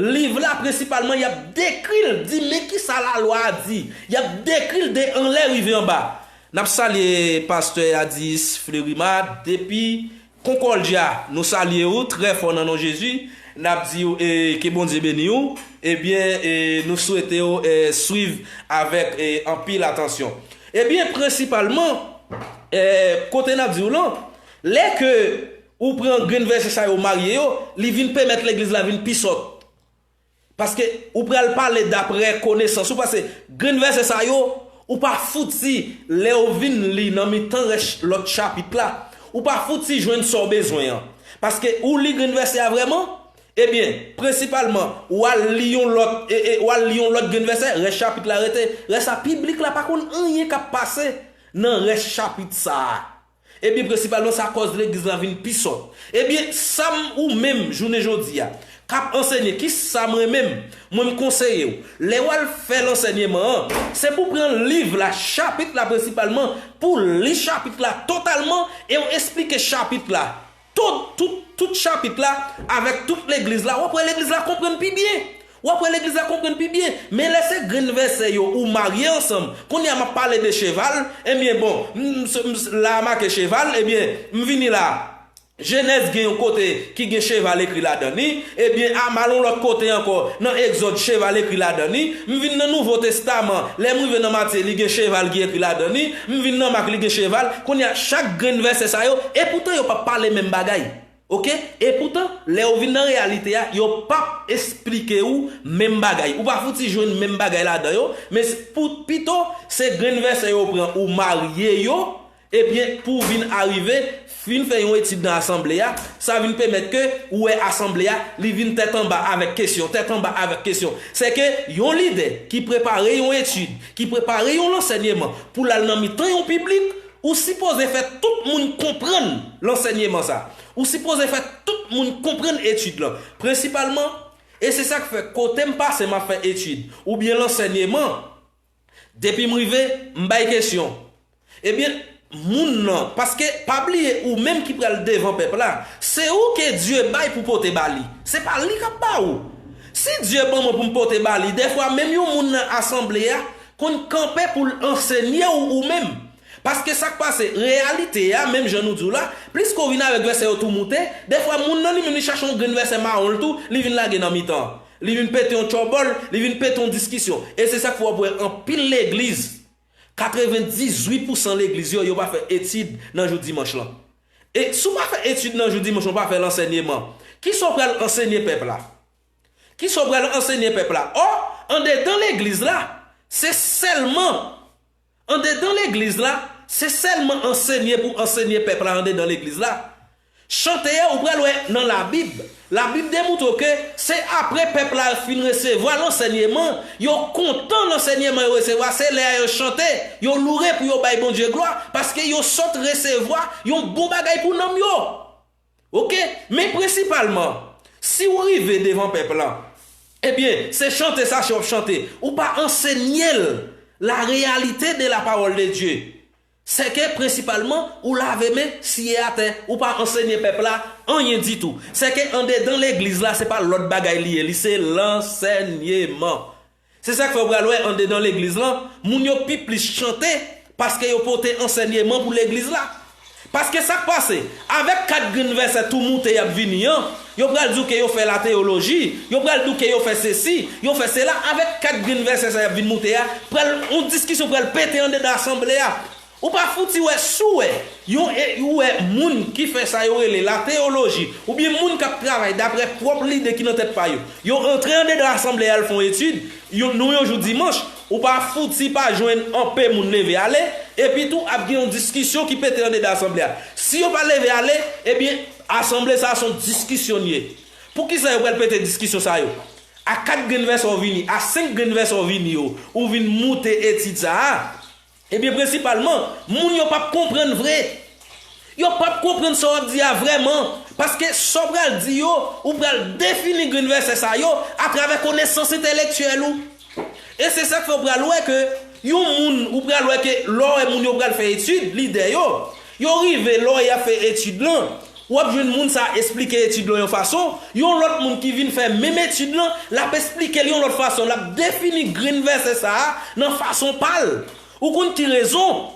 liv la, prensipalman, y ap dekri l, di, "Men ki sa lalwa a di." Y ap dekri l de anlè rive anba. N ap salye pastè Adis Fleurima depi Concordia, nou salye w trè fò nan non Jezi. N ap di w, e, ke Bondye beni w. Ebyen, e, nou swete w, e, swiv avèk, e, anpil atansyon. Ebyen, prensipalman, e, kote n ap di w lan, lè ke ou pran grenn vèsè sa yo marye yo, li vin pèmèt legliz la vin pi sòt. Paske ou pral pale daprè konesans ou, paske grenn vèsè sa yo, ou pa fouti, lè w vin li nan mitan rès lòt chapit la, ou pa fouti jwenn sa w bezwen an. Paske ou li grenn vèsè a vrèman, ebyen, prensipalman, w al li yon lòt, e, e, w al li yon lòt grenn vèsè, rès chapit la rete, rès sa piblik la pa konn anyen k ap pase nan rès chapit sa a. Ebyen, prensipalman, sa kòz legliz la vin pi sòt. Ebyen, sa m ou menm, jounen jodi a, k ap anseye, ki sa mwen menm, mwen m konseye w. Lè w al fè lansèyman an, se pou pran liv la, chapit la prensipalman, pou li chapit la totalman, e w esplike chapit la. Tout, tout, tout chapit la, avèk tout legliz la, w ap wè legliz la konprann pi byen. W ap wè legliz la konprann pi byen. Men lè se grenn vèsè yo ou marye ansanm, kounye a m ap pale de cheval, ebyen bon, m, m, m, la a make cheval, ebyen, m vini la. Jenèz gen yon kote ki gen cheval ekri ladan li, ebyen, a m al yon lòt kote ankò, nan Egzòd, cheval ekri ladan li, m vin nan Nouvo Testaman, lè m rive nan Matye, li gen cheval ki ekri ladan li, m vin nan Mak, li gen cheval, kounye a, chak grenn vèsè sa yo, epoutan yo p ap pale menm bagay. Oke? Epoutan, lè w vin nan reyalite a, yo p ap esplike w menm bagay. Ou pa fouti jwenn menm bagay ladan yo, men s- pou, pito, se grenn vèsè yo pran, ou marye yo, ebyen, pou w vin arive, fin fè yon etid nan asanble a, sa vin pèmèt ke ou wè asanble a, li vin tèt anba avèk kesyon, tèt anba avèk kesyon. Se ke yon lidè ki prepare yon etid, ki prepare yon lansèyman pou l al nan mitan yon piblik, Ou sipoze fè tout moun konprann lansèyman sa. Ou sipoze fè tout moun konprann etid lan. Prensipalman, e se sa k fè kote m pase m ap fè etid, oubyen lansèyman, depi m rive, m bay kesyon. Ebyen, moun nan, paske pa bliye ou menm ki pral devan pèp la, se ou ke Dye bay pou pote ba li. Se pa li k ap ba ou. Si Dye ban mwen pou m pote ba li, dèfwa menm yon moun nan asanble a konn kanpe pou l ansenye w ou menm. Paske sa k pase, reyalite a, menm jan nou di w la, plis ke w vin avèk vèsè yo tou moute, dèfwa moun nan li menm li chache yon grenn vèsè mawon l tou, li vin lage nan mitan. Li vin pete yon tchòbòl, li vin pete yon diskisyon. E se sa k fè w ap wè anpil legliz, katrevendizuit pousan legliz yo, yo pa fè etid nan jou dimanch lan. E si w pa fè etid nan jou dimanch lan, w pa fè lansèyman, kisa w pral ansenye pèp la? Kisa w pral ansenye pèp la? Ò, andedan legliz la, se sèlman Andedan legliz la, se sèlman ansenye pou ansenye pèp la andedan legliz la. Chante a, ou pral wè nan Labib. Labib demontre w ke se apre pèp la fin resevwa lansèyman, yo kontan lansèyman yo resevwa, se lè a yo chante, yo loure pou yo bay Bondye glwa, paske yo sot resevwa yon bon bagay pou nanm yo. Oke? Men prensipalman, si w rive devan pèp lan, ebyen, se chante sa w ap chante. Ou pa ansenye l la réalité de la parole de Dieu. Sèke prensipalman, ou lave men, siye atè, ou pa ansenye pèp la anyen ditou. Sèke andedan legliz la, se pa lòt bagay li ye, li se lansèyman. Se sa k fè w pral wè andedan legliz lan, moun yo pi plis chante paske yo pote ansèyman pou legliz la. Paske sa k pase, avèk kat grenn vèsè tou moute y ap vini an, yo pral di w ke yo fè lateyoloji, yo pral di w ke yo fè sesi, yo fè sela, avèk kat grenn vèsè sa y ap vin moute a, pral, yon diskisyon pral pete andedan asanble a. Ou pa fouti wè, si w wè, yon e, ou wè moun ki fè sa yo rele lateyoloji, oubyen moun k ap travay daprè pwòp lide ki nan tèt pa yo. Yo antre andedan asanble a al fè yon etid, yo, nou yon jou dimanch, ou pa fouti pa jwenn anpe moun leve ale, epi tou ap gen yon diskisyon ki pete andedan asanble a. Si yo pa leve ale, ebyen, asanble sa a se yon diskisyon l ye. Poukisa yo pral pete diskisyon sa yo? A kat grenn vèsè w vini, a senk grenn vèsè w vini yo, ou vin moute etid sa a. Ebyen, prensipalman, moun yo p ap konprann vre. Yo p ap konprann sa w ap di a vrèman, paske sa w pral di yo, ou pral defini grenn vèsè sa yo atravè konesans entèlektyèl ou. E se sa k fè w pral wè ke yon moun, ou pral wè ke lè w wè moun yo pral fè etid, lidè yo, yo rive lè y ap fè etid lan, w ap jwenn moun sa esplike etid lan yon fason, yon lòt moun ki vin fè menm etid lan, l ap esplike l yon lòt fason, l ap defini grenn vèsè sa a nan fason pa l. Ou konn ki rezon?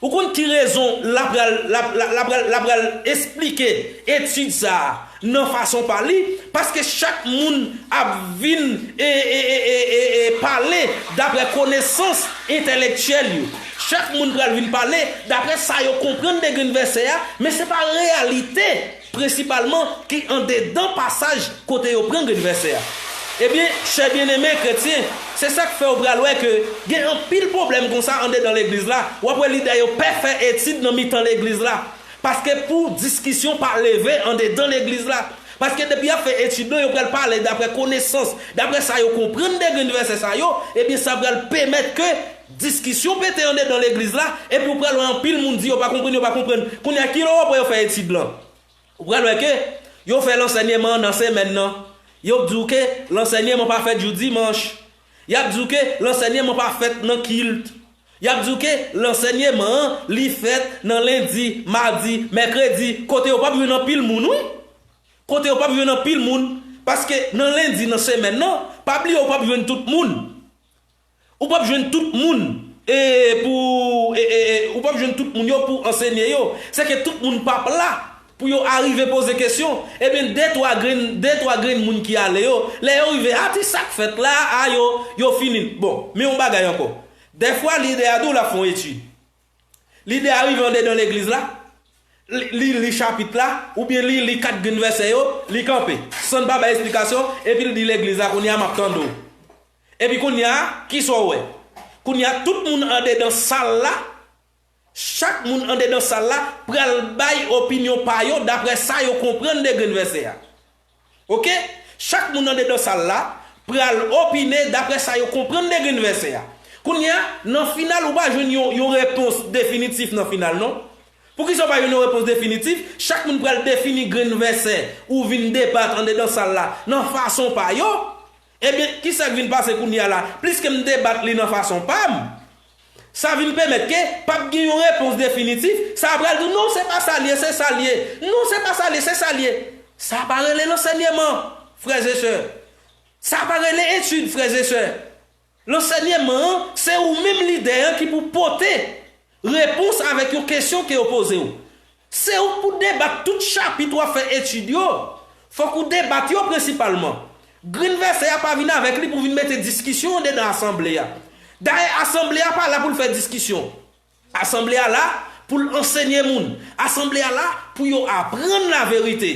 Ou konn ki rezon l ap pral, l ap, l ap, l ap pral, l ap pral esplike etid sa a nan fason pa li? Paske chak moun ap vin e, e, e, e, e, e pale daprè konesans entèlektyèl yo. Chak moun pral vin pale daprè sa yo konprann de grenn vèsè a, men se pa reyalite prensipalman ki andedan pasaj kote yo pran grenn vèsè a. Ebyen, chè byeneme kretyen, se sa k fè w pral wè ke gen anpil pwoblèm konsa andedan legliz la. W ap wè lidè yo pè fè etid nan mitan legliz la. Paske pou diskisyon pa leve andedan legliz la. Paske depi y ap fè etid lan, yo pral pale daprè konesans, daprè sa yo konprann de grenn vèsè sa yo, ebyen sa pral pèmèt ke diskisyon pete andedan legliz la, epi w pral wè anpil moun di yo pa konprann, yo pa konprann. Kounye a, kilè w ap wè yo fè etid lan? Ou pral wè ke yo fè lansèyman an nan semèn nan. Yo di w ke lansèyman pa fèt jou dimanch. Y ap di w ke lansèyman pa fèt nan kilt. Y ap di w ke lansèyman an, li fèt nan lendi, madi, mèkredi, kote yo p ap jwenn anpil moun, wi. Kote yo p ap jwenn anpil moun, paske nan lendi nan semèn nan, pa bliye w p ap jwenn tout moun. Ou p ap jwenn tout moun, e, pou, e, e, e, ou p ap jwenn tout moun yo pou ansenye yo. Sèke tout moun p ap la pou yo arive poze kesyon. Ebyen, de twa grenn, de twa grenn moun ki ale yo, lè yo rive, a, ti sa k fèt la, a, yo, yo fini. Bon, men yon bagay ankò. Dèfwa, lidè a di w l ap fè yon etid. Lidè a rive andedan legliz la, li, li li chapit la, oubyen li li kat grenn vèsè yo, li kanpe, san l pa bay esplikasyon, epi l di legliz la, kounye a m ap tande w. Epi kounye a, kisa w wè? Kounye a, tout moun andedan sal la, chak moun andedan sal la pral bay opinyon pa yo daprè sa yo konprann de grenn vèsè a. Oke? Chak moun andedan sal la pral opine daprè sa yo konprann de grenn vèsè a. Kounye a, nan final, ou pa jwenn yon, yon repons definitif nan final, non. Poukisa w pa jwenn yon repons definitif? Chak moun pral defini grenn vèsè ou vin debat andedan sal la nan fason pa yo. Ebyen, kisa k vin pase kounye a la? Pliske m debat li nan fason pa m, sa vin pèmèt ke p ap gen yon repons definitif. Sa pral di, non, se pa sa l ye, se sa l ye. Non, se pa sa l ye, se sa l ye. Sa pa rele lansèyman, frè e sè. Sa pa rele etid, frè e sè. Lansèyman an, se ou menm lidè an ki pou pote repons avèk yon kesyon ke yo poze w. Se ou k pou debat tout chapit w ap fè etid yo. Fòk ou debat yo prensipalman. Grenn vèsè a pa vin avèk li pou vin mete diskisyon andedan asanble a. Dayè, asanble a pa la pou l fè diskisyon. Asanble a la pou l ansenye moun. Asanble a la pou yo aprann laverite.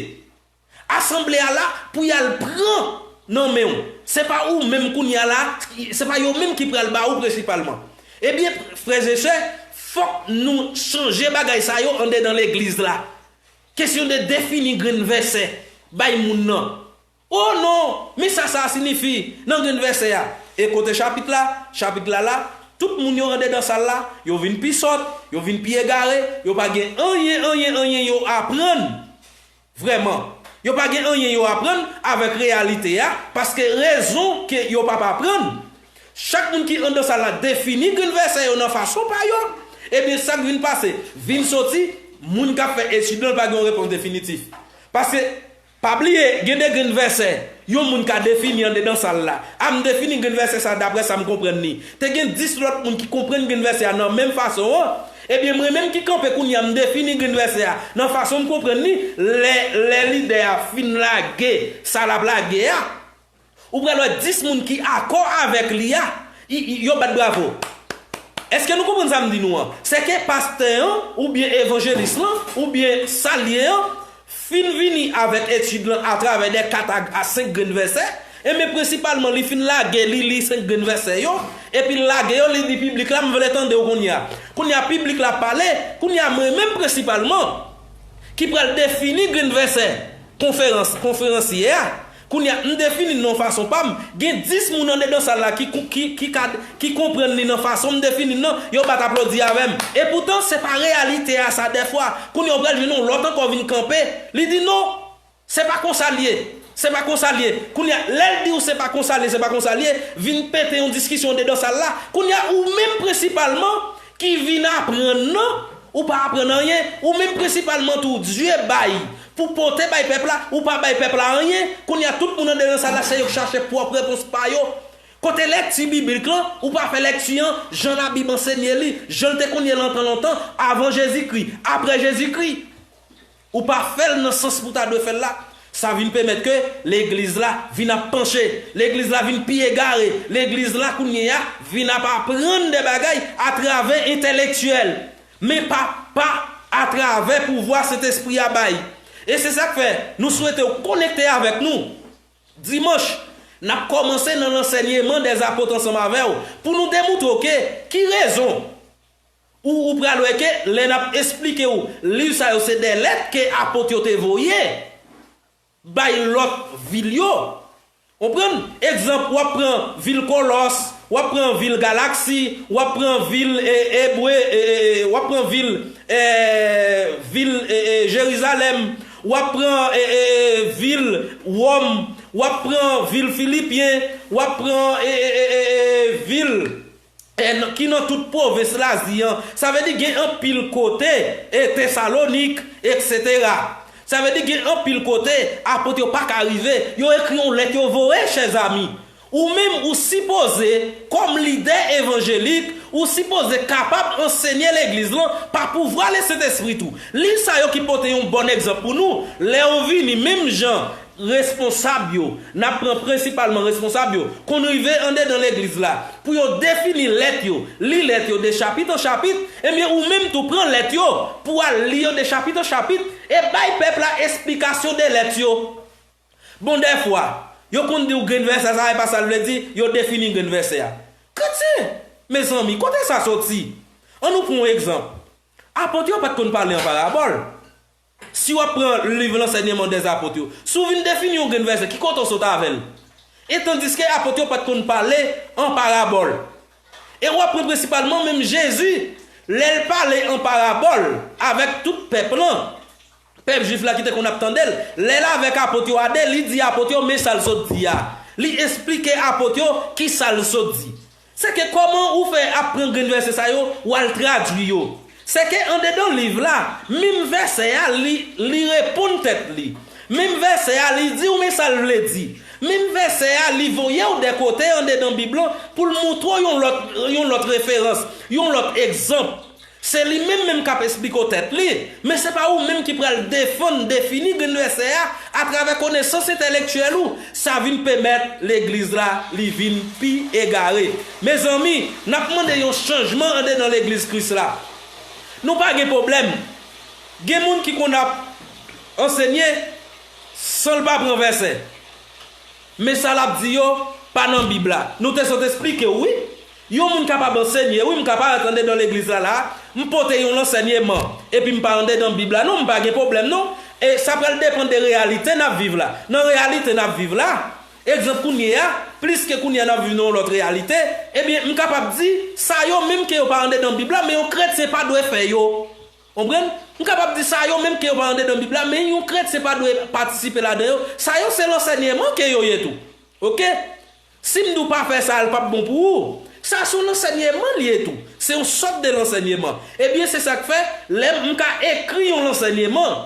Asanble a la pou y al pran nan men w. Se pa ou menm kounye a la, se pa yo menm ki pral ba ou prensipalman. Ebyen, frè e sè, fòk nou chanje bagay sa yo andedan legliz la. Kesyon de defini grenn vèsè bay moun nan. O non, men sa sa siyifi nan grenn vèsè a. E kote chapit la, chapit la la, tout moun yo andedan sal la, yo vin pi sòt, yo vin pi egare, yo pa gen anyen, anyen, anyen yo aprann. Vrèman, yo pa gen anyen yo aprann avèk reyalite a, paske rezon ke yo p ap aprann. Chak moun ki anndan sal la defini grenn vèsè yo nan fason pa yo. Ebyen, sa k vin pase, vin soti, moun k ap fè etid lan pa gen yon repons definitif. Paske, pa bliye, gen de grenn vèsè yon moun ka defini andedan sal la. A, m defini grenn vèsè sa daprè sa m konprann li. Te gen dis lòt moun ki konprann grenn vèsè a nan menm fason an. Ebyen, mwen menm ki kanpe kounye a, m defini grenn vèsè a nan fason m konprann li. Lè, lè lidè a fin lage sa l ap lage a, ou pral wè dis moun ki akò avèk li a, y-, y-, yo bat bravo. Èske nou konprann sa m di nou an? Se ke pastè an, oubyen evanjelis lan, oubyen sa l ye an, fin vini avèk etid lan atravè de kat a, a senk grenn vèsè, enben prensipalman li fin lage, li li senk grenn vèsè yo, epi l lage yo, li di piblik la, m vle tande w kounye a. Kounye a piblik la pale, kounye a mwen menm prensipalman, ki pral defini grenn vèsè konferans, konferans yè a. Kounye a, m defini l nan yon fason pa m. Gen dis moun andedan sal la ki, ki, ki, ka, ki konprann li nan fason m defini l nan, yo bat aplodi avè m. Epoutan, se pa reyalite a sa dèfwa. Kounye a, ou pral jwenn yon lòt ankò vin kanpe. Li di non, se pa konsa l ye. Se pa konsa l ye. Kounye a, lè l di w se pa konsa l ye, se pa konsa l ye, vin pete yon diskisyon andedan sal la. Kounye a, ou menm prensipalman ki vin aprann nan, ou pa aprann anyen, ou menm prensipalman tou Dye bay pou pote bay pèp la, ou pa bay pèp la anyen. Kounye a, tout moun andedan sal la, se yo k chache pwòp repons pa yo. Kote lekti biblik lan, ou pa fè lekti an jan Labib ansenye li, jan l te konn ye lontan lontan, avan Jezikri, apre Jezikri. Ou pa fè l nan sans pou ta dwe fè l la. Sa vin pèmèt ke legliz la vin ap panche, legliz la vin pi egare, legliz la kounye a vin ap aprann de bagay atravè entèlektyèl, men pa, pa atravè pouvwa Sentespri a bay. E se sa k fè nou swete w konekte avèk nou dimanch. N ap kòmanse nan lansèyman dèzapot ansanm avè w pou nou demoutre w ke ki rezon ou, ou pral wè ke lè n ap esplike w liv sa yo se de lèt ke apot yo te voye bay lòt vil yo. Konprann? Egzanp, w ap pran vil Kolòs, w ap pran vil Galaksi, w ap pran vil, e, Ebre, e, e, e, w ap pran vil, e, vil, e, e, Jerizalèm, w ap pran, e, e, e, vil Wòm, w ap pran vil Filipyen, w ap pran, e, e, e, e, e, vil e, n-, ki nan tout pwovens Lazi an. Sa vle di gen anpil kote, e, Tesalonik, etsetera. Sa vle di gen anpil kote apot yo pa ka rive. Yo ekri yon lèt yo voye, chèzami. Ou menm ou sipoze, kòm lidè evanjelik, ou sipoze kapab ansenye legliz lan pa pouvwa Lesentespri tou. Liv sa yo ki pote yon bòn egzanp pou nou, lè yo vini, menm jan responsab yo, n ap pran prensipalman responsab yo, konn rive andedan legliz la pou yo defini lèt yo, li lèt yo de chapit an chapit, ebyen ou menm tou pran lèt yo pou al li yo de chapit an chapit e bay pèp la esplikasyon de lèt yo. Bon, dèfwa, yo konn di w grenn vèsè sa e pa sa l vle di, yo defini grenn vèsè a. Kretyen, mezanmi, kote sa soti? Ann nou pran yon egzanp. Apot yo pa t konn pale an parabòl. Si w ap pran liv Lansèyman dèzapot yo, si w vin defini yon grenn vèsè, ki kote w sot avè l? E tandiske apot yo pa t konn pale an parabòl. E w ap pran prensipalman menm Jezi, lè l pale an parabòl avèk tout pèp lan, pèp jwif la ki te konn ap tande l, lè l avèk apot yo a de, li di apot yo men sa l sot di a. Li esplike apot yo ki sa l sot di. Se ke kòman ou fè ap pran grenn vèsè sa yo, w al tradui yo. Se ke andedan liv la, menm vèsè a, li, li reponn tèt li. Menm vèsè a, li di w men sa l vle di. Menm vèsè a, li voye w de kote andedan Bib lan pou l montre w yon lòt, yon lòt referans, yon lòt egzanp. Se li menm menm k ap esplike w tèt li, men se pa ou menm ki pral defann, defini grenn vèsè a atravè konesans entèlektyèl ou. Sa vin pèmèt legliz la, li vin pi egare. Mezanmi, n ap mande yon chanjman andedan legliz Kris la. Nou pa gen pwoblèm. Gen moun ki konn ap ansenye san l pa pran vèsè. Men sa l ap di yo pa nan Bib la. Nou te sot esplike w, wi. Yon moun kapab ansenye, wi, m ka parèt andedan legliz la, la, m pote yon lansèyman, epi m pa andedan Bib la, non, m pa gen pwoblèm, non. E sa pral depann de reyalite n ap viv la. Nan reyalite n ap viv la, egzanp kounye a, pliske kounye a n ap viv nan yon lòt reyalite, ebyen, m kapab di, sa yo menm ke yo pa andedan Bib la, men yon kretyen pa dwe fè yo. Konprann? M kapab di sa yo menm ke yo pa andedan Bib la, men yon kretyen pa dwe patisipe ladan yo. Sa yo se lansèyman ke yo ye tou. Oke? Si m di w pa fè sa, l p ap bon pou ou. Sa se yon lansèyman li ye tou. Se yon sòt de lansèyman. Ebyen, se sa k fè, lè m ka ekri yon lansèyman,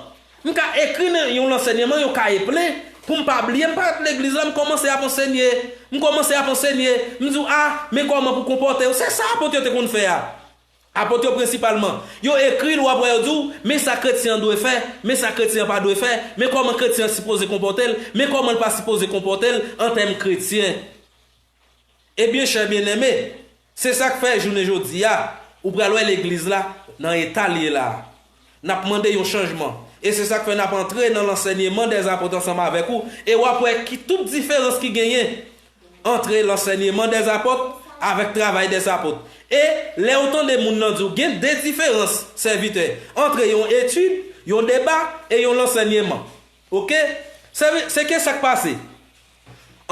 m ka ekri nan yon lansèyman, yon kaye plen, pou m pa bliye, m parèt legliz la, m kòmanse ap ansenye. M kòmanse ap ansenye. M di w, a, men kòman pou konpòte w. Se sa apot yo te konn fè a. Apot yo prensipalman, yo ekri l, w ap wè yo di w, men sa kretyen an dwe fè, men sa kretyen an pa dwe fè, men kòman kretyen an sipoze konpòte l, men kòman l pa sipoze konpòte l an tèm kretyen. Ebyen, chè byeneme, se sa k fè jounen jodi a, ou pral wè legliz la nan eta l ye la a. N ap mande yon chanjman. E se sa k fè n ap antre nan lansèyman dèzapot ansanm avèk ou, e w ap wè ki tout diferans ki genyen antre lansèyman dèzapot avèk travay dèzapot. E lè w tande moun nan di w gen de diferans, sèvitè, antre yon etid, yon deba e yon lansèyman. Oke? Se, se ke sa k pase.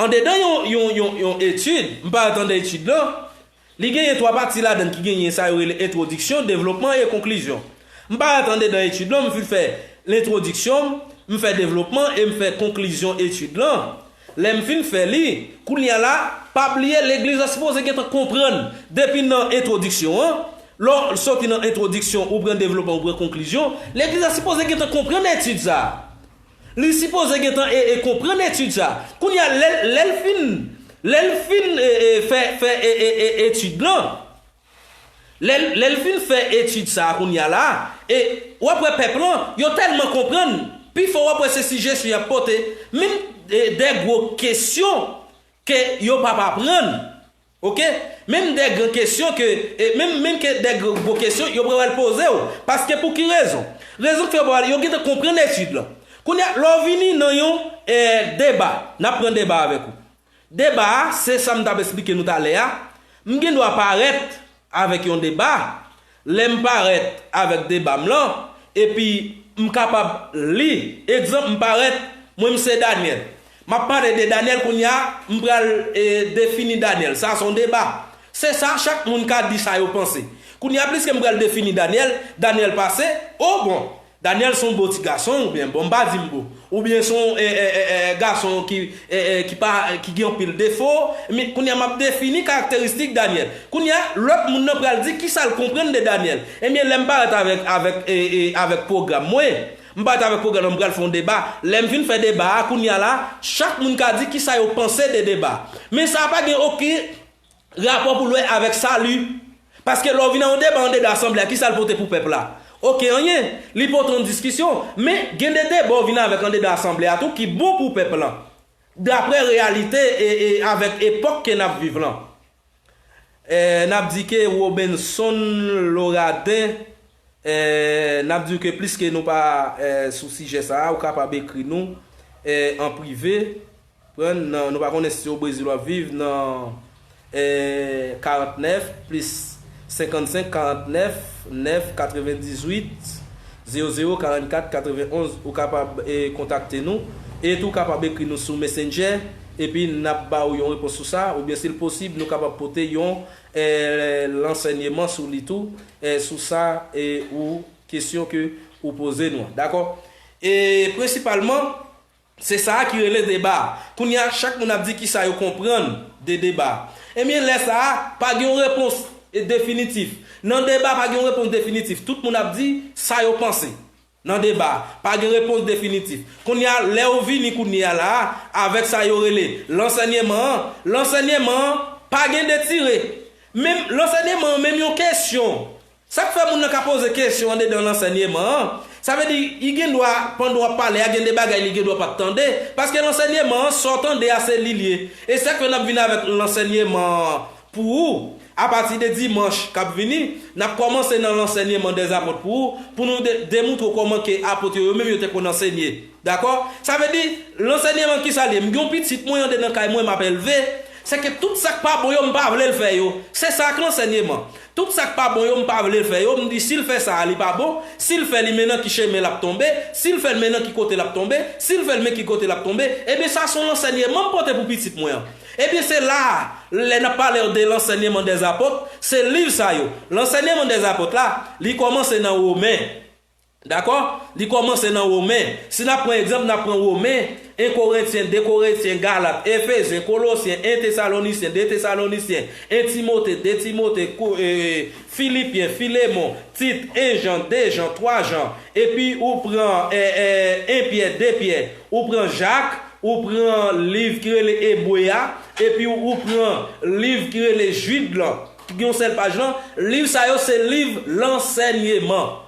Andedan yon, yon, yon, yon etid, m parèt andedan etid lan, li genyen twa pati ladan l ki genyen sa yo rele entwodiksyon, devlopman e konklizyon. M parèt andedan etid lan, m fin fè lentwodiksyon, m fè devlopman e m fè konklizyon etid lan. Lè m fin fè li, kounye a la, pa bliye legliz la sipoze gentan konprann depi nan entwodiksyon an, lè w soti nan entwodiksyon, ou pran devlopman, ou pran konklizyon, legliz la sipoze gentan konprann etid sa a. Li sipoze gentan e, e konprann etid sa. Kounye a, lè, lè l fin, lè l fin e, e, fè, fè e, e, e, etid lan, lè, l- lè l fin fè etid sa a kounye a la, e w ap wè pèp lan, yo tèlman konprann, pifò w ap wè se sijesyon y ap pote, menm e, de gwo kesyon ke yo p ap aprann. Oke? Menm de gran kesyon ke, e, menm, menm ke de gwo kesyon, yo pral poze w. Paske pou ki rezon? Rezon k fè yo pral, yo gentan konprann etid lan. Kounye a, lè w vini nan yon e, deba, n ap pran deba avèk ou. Deba a, se sa m t ap esplike nou talè a. M gen dwa parèt avèk yon deba, lè m parèt avèk deba m lan, epi m kapab li, egzanp, m parèt, mwen m se Danyèl. M ap pale de Danyèl kounye a, m pral e, defini Danyèl. Sa se yon deba. Se sa, chak moun ka di sa yo panse. Kounye a, pliske m pral defini Danyèl, Danyèl pase, o bon, Danyèl se yon bo ti gason, oubyen, bon, m pa di m bo. Oubyen se yon e, e, e, e, gason ki, e, e, ki pa, ki gen anpil defo. Men, kounye a, m ap defini karakteristik Danyèl. Kounye a, lòt moun nan pral di kisa l konprann de Danyèl. Ebyen, lè m parèt avèk, avèk, e, e, avèk pwogram mwen, m parèt avèk pwogram nan, m pral fè yon deba. Lè m fin fè deba a, kounye a la, chak moun ka di kisa yo panse de deba. Men sa pa gen okenn rapò pou l wè avèk sali. Paske lè w vin nan yon deba andedan asanble a, kisa l pote pou pèp la? Okenn anyen. Li pote yon diskisyon. Men gen de deba w vin avèk andedan asanble a tou ki bon pou pèp lan. Daprè reyalite e, e avèk epòk ke n ap viv lan. E, n ap di ke Robenson Loraden, e, n ap di w ke pliske nou pa e, sou sijè sa a, ou kapab ekri nou e, an prive. Pran nan, nou pa konnen si se o Brezil w ap viv, nan e, karantnèf plis senkannsenk, karantnèf, nèf, katrevendizuit, zewo zewo, karannkat, katrevenonz, ou kapab e, kontakte nou. E tou kapab ekri nou sou Messenger, epi n ap ba ou yon repons sou sa, oubyen si l posib, nou kapab pote yon, eh, lansèyman sou li tou, eh, sou sa, eh, ou kesyon ke ou poze nou an. Dakò? E prensipalman, se sa a ki rele deba. Kounye a, chak moun ap di kisa yo konprann de deba. Ebyen, lè sa a, pa gen yon repons, eh, definitif. Nan deba, pa gen yon repons definitif. Tout moun ap di sa yo panse. Nan deba, pa gen repons definitif. Kounye a, lè ou vini kounye a la a, avèk sa yo rele lansèyman an, lansèyman an pa gen detire. Menm lansèyman an, menm yon kesyon. Sa k fè moun nan ka poze kesyon andedan lansèyman an, sa vle di, li gen dwa, pandan w ap pale a, gen de bagay li gen dwa pa t tande, paske lansèyman an, sa w tande a, se li l ye. E sa k fè n ap vin avèk lansèyman an pou ou, apati de dimanch k ap vini, n ap kòmanse nan lansèyman dèzapòt pou ou, pou nou de-, demoutre w kòman ke apot yo, yo menm yo te konn ansenye. Dakò? Sa vle di, lansèyman ki sa l ye? M gen yon pitit mwen andedan kay mwen, m ap elve, se ke tout sa k pa bon yo, m pa vle l fè yo. Se sa k lansèyman. Tout sa k pa bon yo, m pa vle l fè yo, m di si l fè sa a, li pa bon, si l fè li, men nan ki chemen l ap tonbe, si l fè l, men nan ki kote l ap tonbe, si l fè l, men ki kote l ap tonbe, ebyen sa se yon lansèyman m pote pou pitit mwen an. Ebyen, se la a, lè n ap pale de lansèyman dèzapòt, se liv sa yo. Lansèyman dèzapòt la, li kòmanse nan Women. Dakò? Li kòmanse nan Women. Si n ap pran egzanp, n ap pran Women, en Korentyen, de Korentyen, Galat, Efezyen, Kolosyen, en Tesalonisyen, de Tesalonisyen, en Timote, de Timote, Ko-, e, Filipyen, Filemon, Tit, en Jan, de Jan, twa Jan, epi ou pran, e, e, en Pyè, de Pyè, ou pran Jak, ou pran liv ki rele Ebre a, epi ou pran liv ki rele Jid lan, ki gen yon sèl paj lan, liv sa yo se liv lansèyman.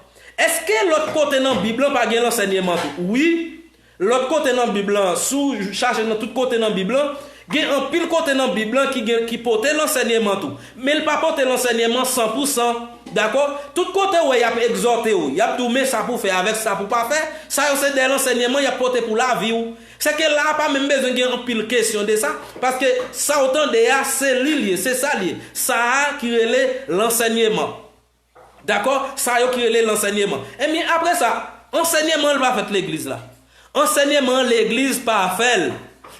Èske lòt kote nan Bib lan pa gen lansèyman tou? Wi. Lòt kote nan Bib lan, si w chache nan tout kote nan Bib lan, gen anpil kote nan Bib lan ki gen, ki pote lansèyman tou. Men l pa pote lansèyman san pou san. Dakò? Tout kote w wè y ap egzòte w, y ap di w men sa pou w fè avèk sa pou w pa fè, sa yo se de lansèyman y ap pote pou lavi w. Se ke la a pa menm bezwen gen anpil kesyon de sa, paske sa w tande a, se li l ye, se sa l ye. Sa a ki rele lansèyman. Dakò? Sa yo ki rele lansèyman. Ebyen, apre sa, ansèyman an pa fèt legliz la. Ansèyman an legliz pa fè l.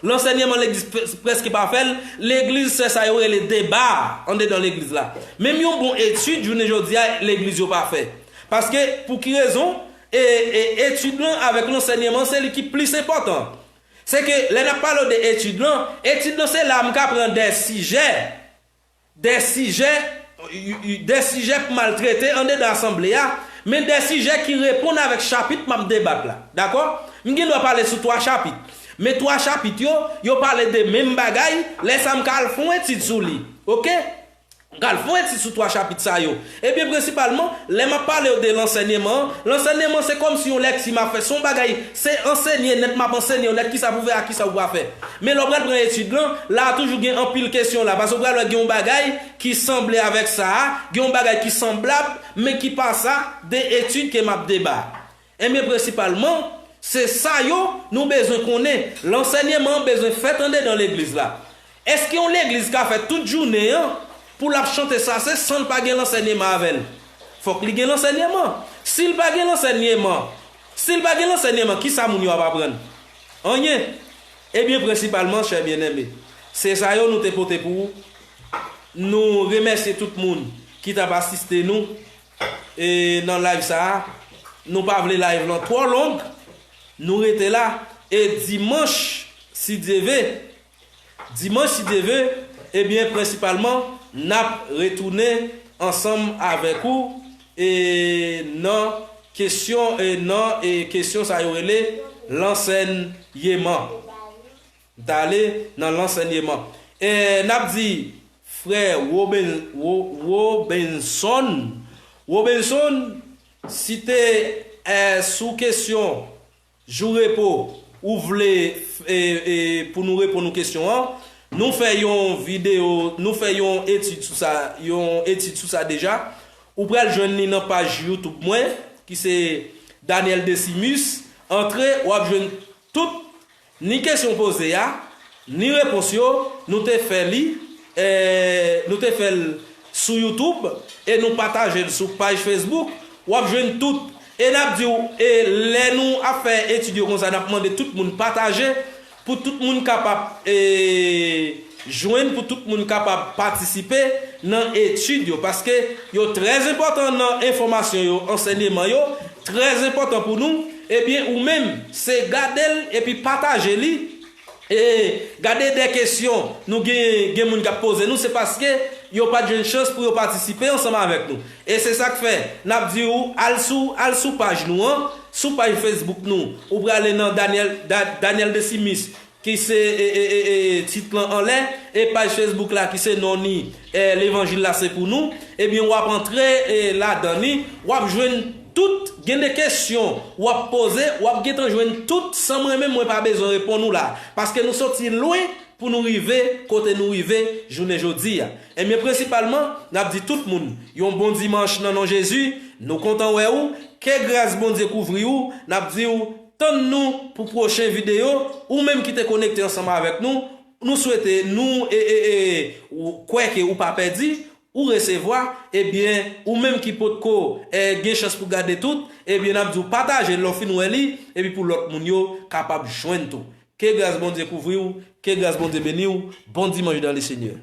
Lansèyman an legliz pre-, prèske pa fè l. Legliz fè sa yo rele deba andedan legliz la. Menm yon bon etid, jounen jodi a, legliz yo pa fè. Paske, pou ki rezon? E, e etid lan avèk lansèyman an, se li ki plis enpòtan. Se ke lè n ap pale de etid lan, etid lan se la m ka pran de sijè. De sijè, de sijè pou m al trete andedan asanble a, men de sijè ki reponn avèk chapit m ap debat la. Dakò? M gen dwa pale sou twa chapit. Men twa chapit yo, yo pale de menm bagay, lè sa a m ka al fè yon etid sou li. Oke? M ka al fè yon etid sou twa chapit sa yo. Ebyen, prensipalman, lè m ap pale w de lansèyman an, lansèyman an se kòmsi yon lèkti m ap fè, se yon bagay, se ansenye nèt, m ap ansenye w nèt kisa pou fè ak kisa pou pa fè. Men lè w pral pran etid lan, la a toujou gen anpil kesyon la, paske w pral wè gen yon bagay ki sanble avèk sa a, gen yon bagay ki sanblab, men ki pa sa, de etid ke m ap deba. Ebyen, prensipalman, se sa yo nou bezwen konnen. Lansèyman an bezwen fèt andedan legliz la. Èske yon legliz ka fè tout jounen an pou l ap chante sa se san l pa gen lansèyman avè l? Fòk li gen lansèyman. Si l pa gen lansèyman, si l pa gen lansèyman, kisa moun yo ap aprann? Anyen. Ebyen, prensipalman, chè byeneme, se sa yo nou te pote pou ou. Nou remèsye tout moun ki t ap asiste nou, e, nan live sa a. Nou pa vle live lan twò long. Nou rete la. E dimanch, si Dye ve, dimanch, si Dye ve, ebyen, prensipalman, n ap retounen ansanm avèk ou, e nan kesyon, e nan, e kesyon sa yo rele lansèyman. M t ale nan lansèyman. E n ap di frè Woben-, Wo-, Wobenson, Wobenson, si te, e, sou kesyon jou repo, ou vle, e, e, pou nou reponn ou kesyon an, nou fè yon videyo, nou fè yon etid sou sa, yon etid sou sa deja. Ou pral jwenn li nan paj YouTube mwen, ki se Daniel Decimus. Antre, w ap jwenn tout, ni kesyon poze a, ni repons yo, nou te fè li, e, nou te fè l sou YouTube, e nou pataje l sou paj Facebook. W ap jwenn tout. E n ap di w, e lè nou ap fè etid yo konsa, n ap mande tout moun pataje, pou tout moun kapab e, jwenn, pou tout moun kapab patisipe nan etid yo, paske yo trè enpòtan nan enfòmasyon yo, ansèyman yo, trè enpòtan pou nou. Ebyen, ou menm, se gade l epi pataje li. E gade de kesyon nou gen, gen moun k ap poze nou, se paske yo pa t jwenn chans pou yo patisipe ansanm avèk nou. E se sa k fè, n ap di w, al sou, al sou paj nou an, sou paj Facebook nou, ou prale nan Daniel, Da- Daniel Desimis, ki se e, e, e, e, tit lan anlè, e paj Facebook la ki se non ni, e, levanjil la se pou nou, ebyen w ap antre e, ladan li, w ap jwenn tout, gen de kesyon w ap poze, w ap gentan jwenn tout san mwen menm mwen pa bezwen reponn ou la, paske nou soti lwen pou nou rive kote nou rive jounen jodi a. Ebyen prensipalman, n ap di tout moun, yon bon dimanch nan non Jezi, nou kontan wè ou, ke gras Bondye kouvri ou, n ap di w, tann nou pou pwochen videyo, ou menm ki te konekte ansanm avèk nou, nou swete nou e, e, e, ou kwè ke ou pa pèdi, ou resevwa, ebyen, ou menm ki potko e, gen chans pou gade tout, ebyen, n ap di w pataje l lè w fin wè li, epi pou lòt moun yo kapab jwenn tou. Ke gras Bondye kouvri w, ke gras Bondye beni w, bon dimanche dans le Seigneur.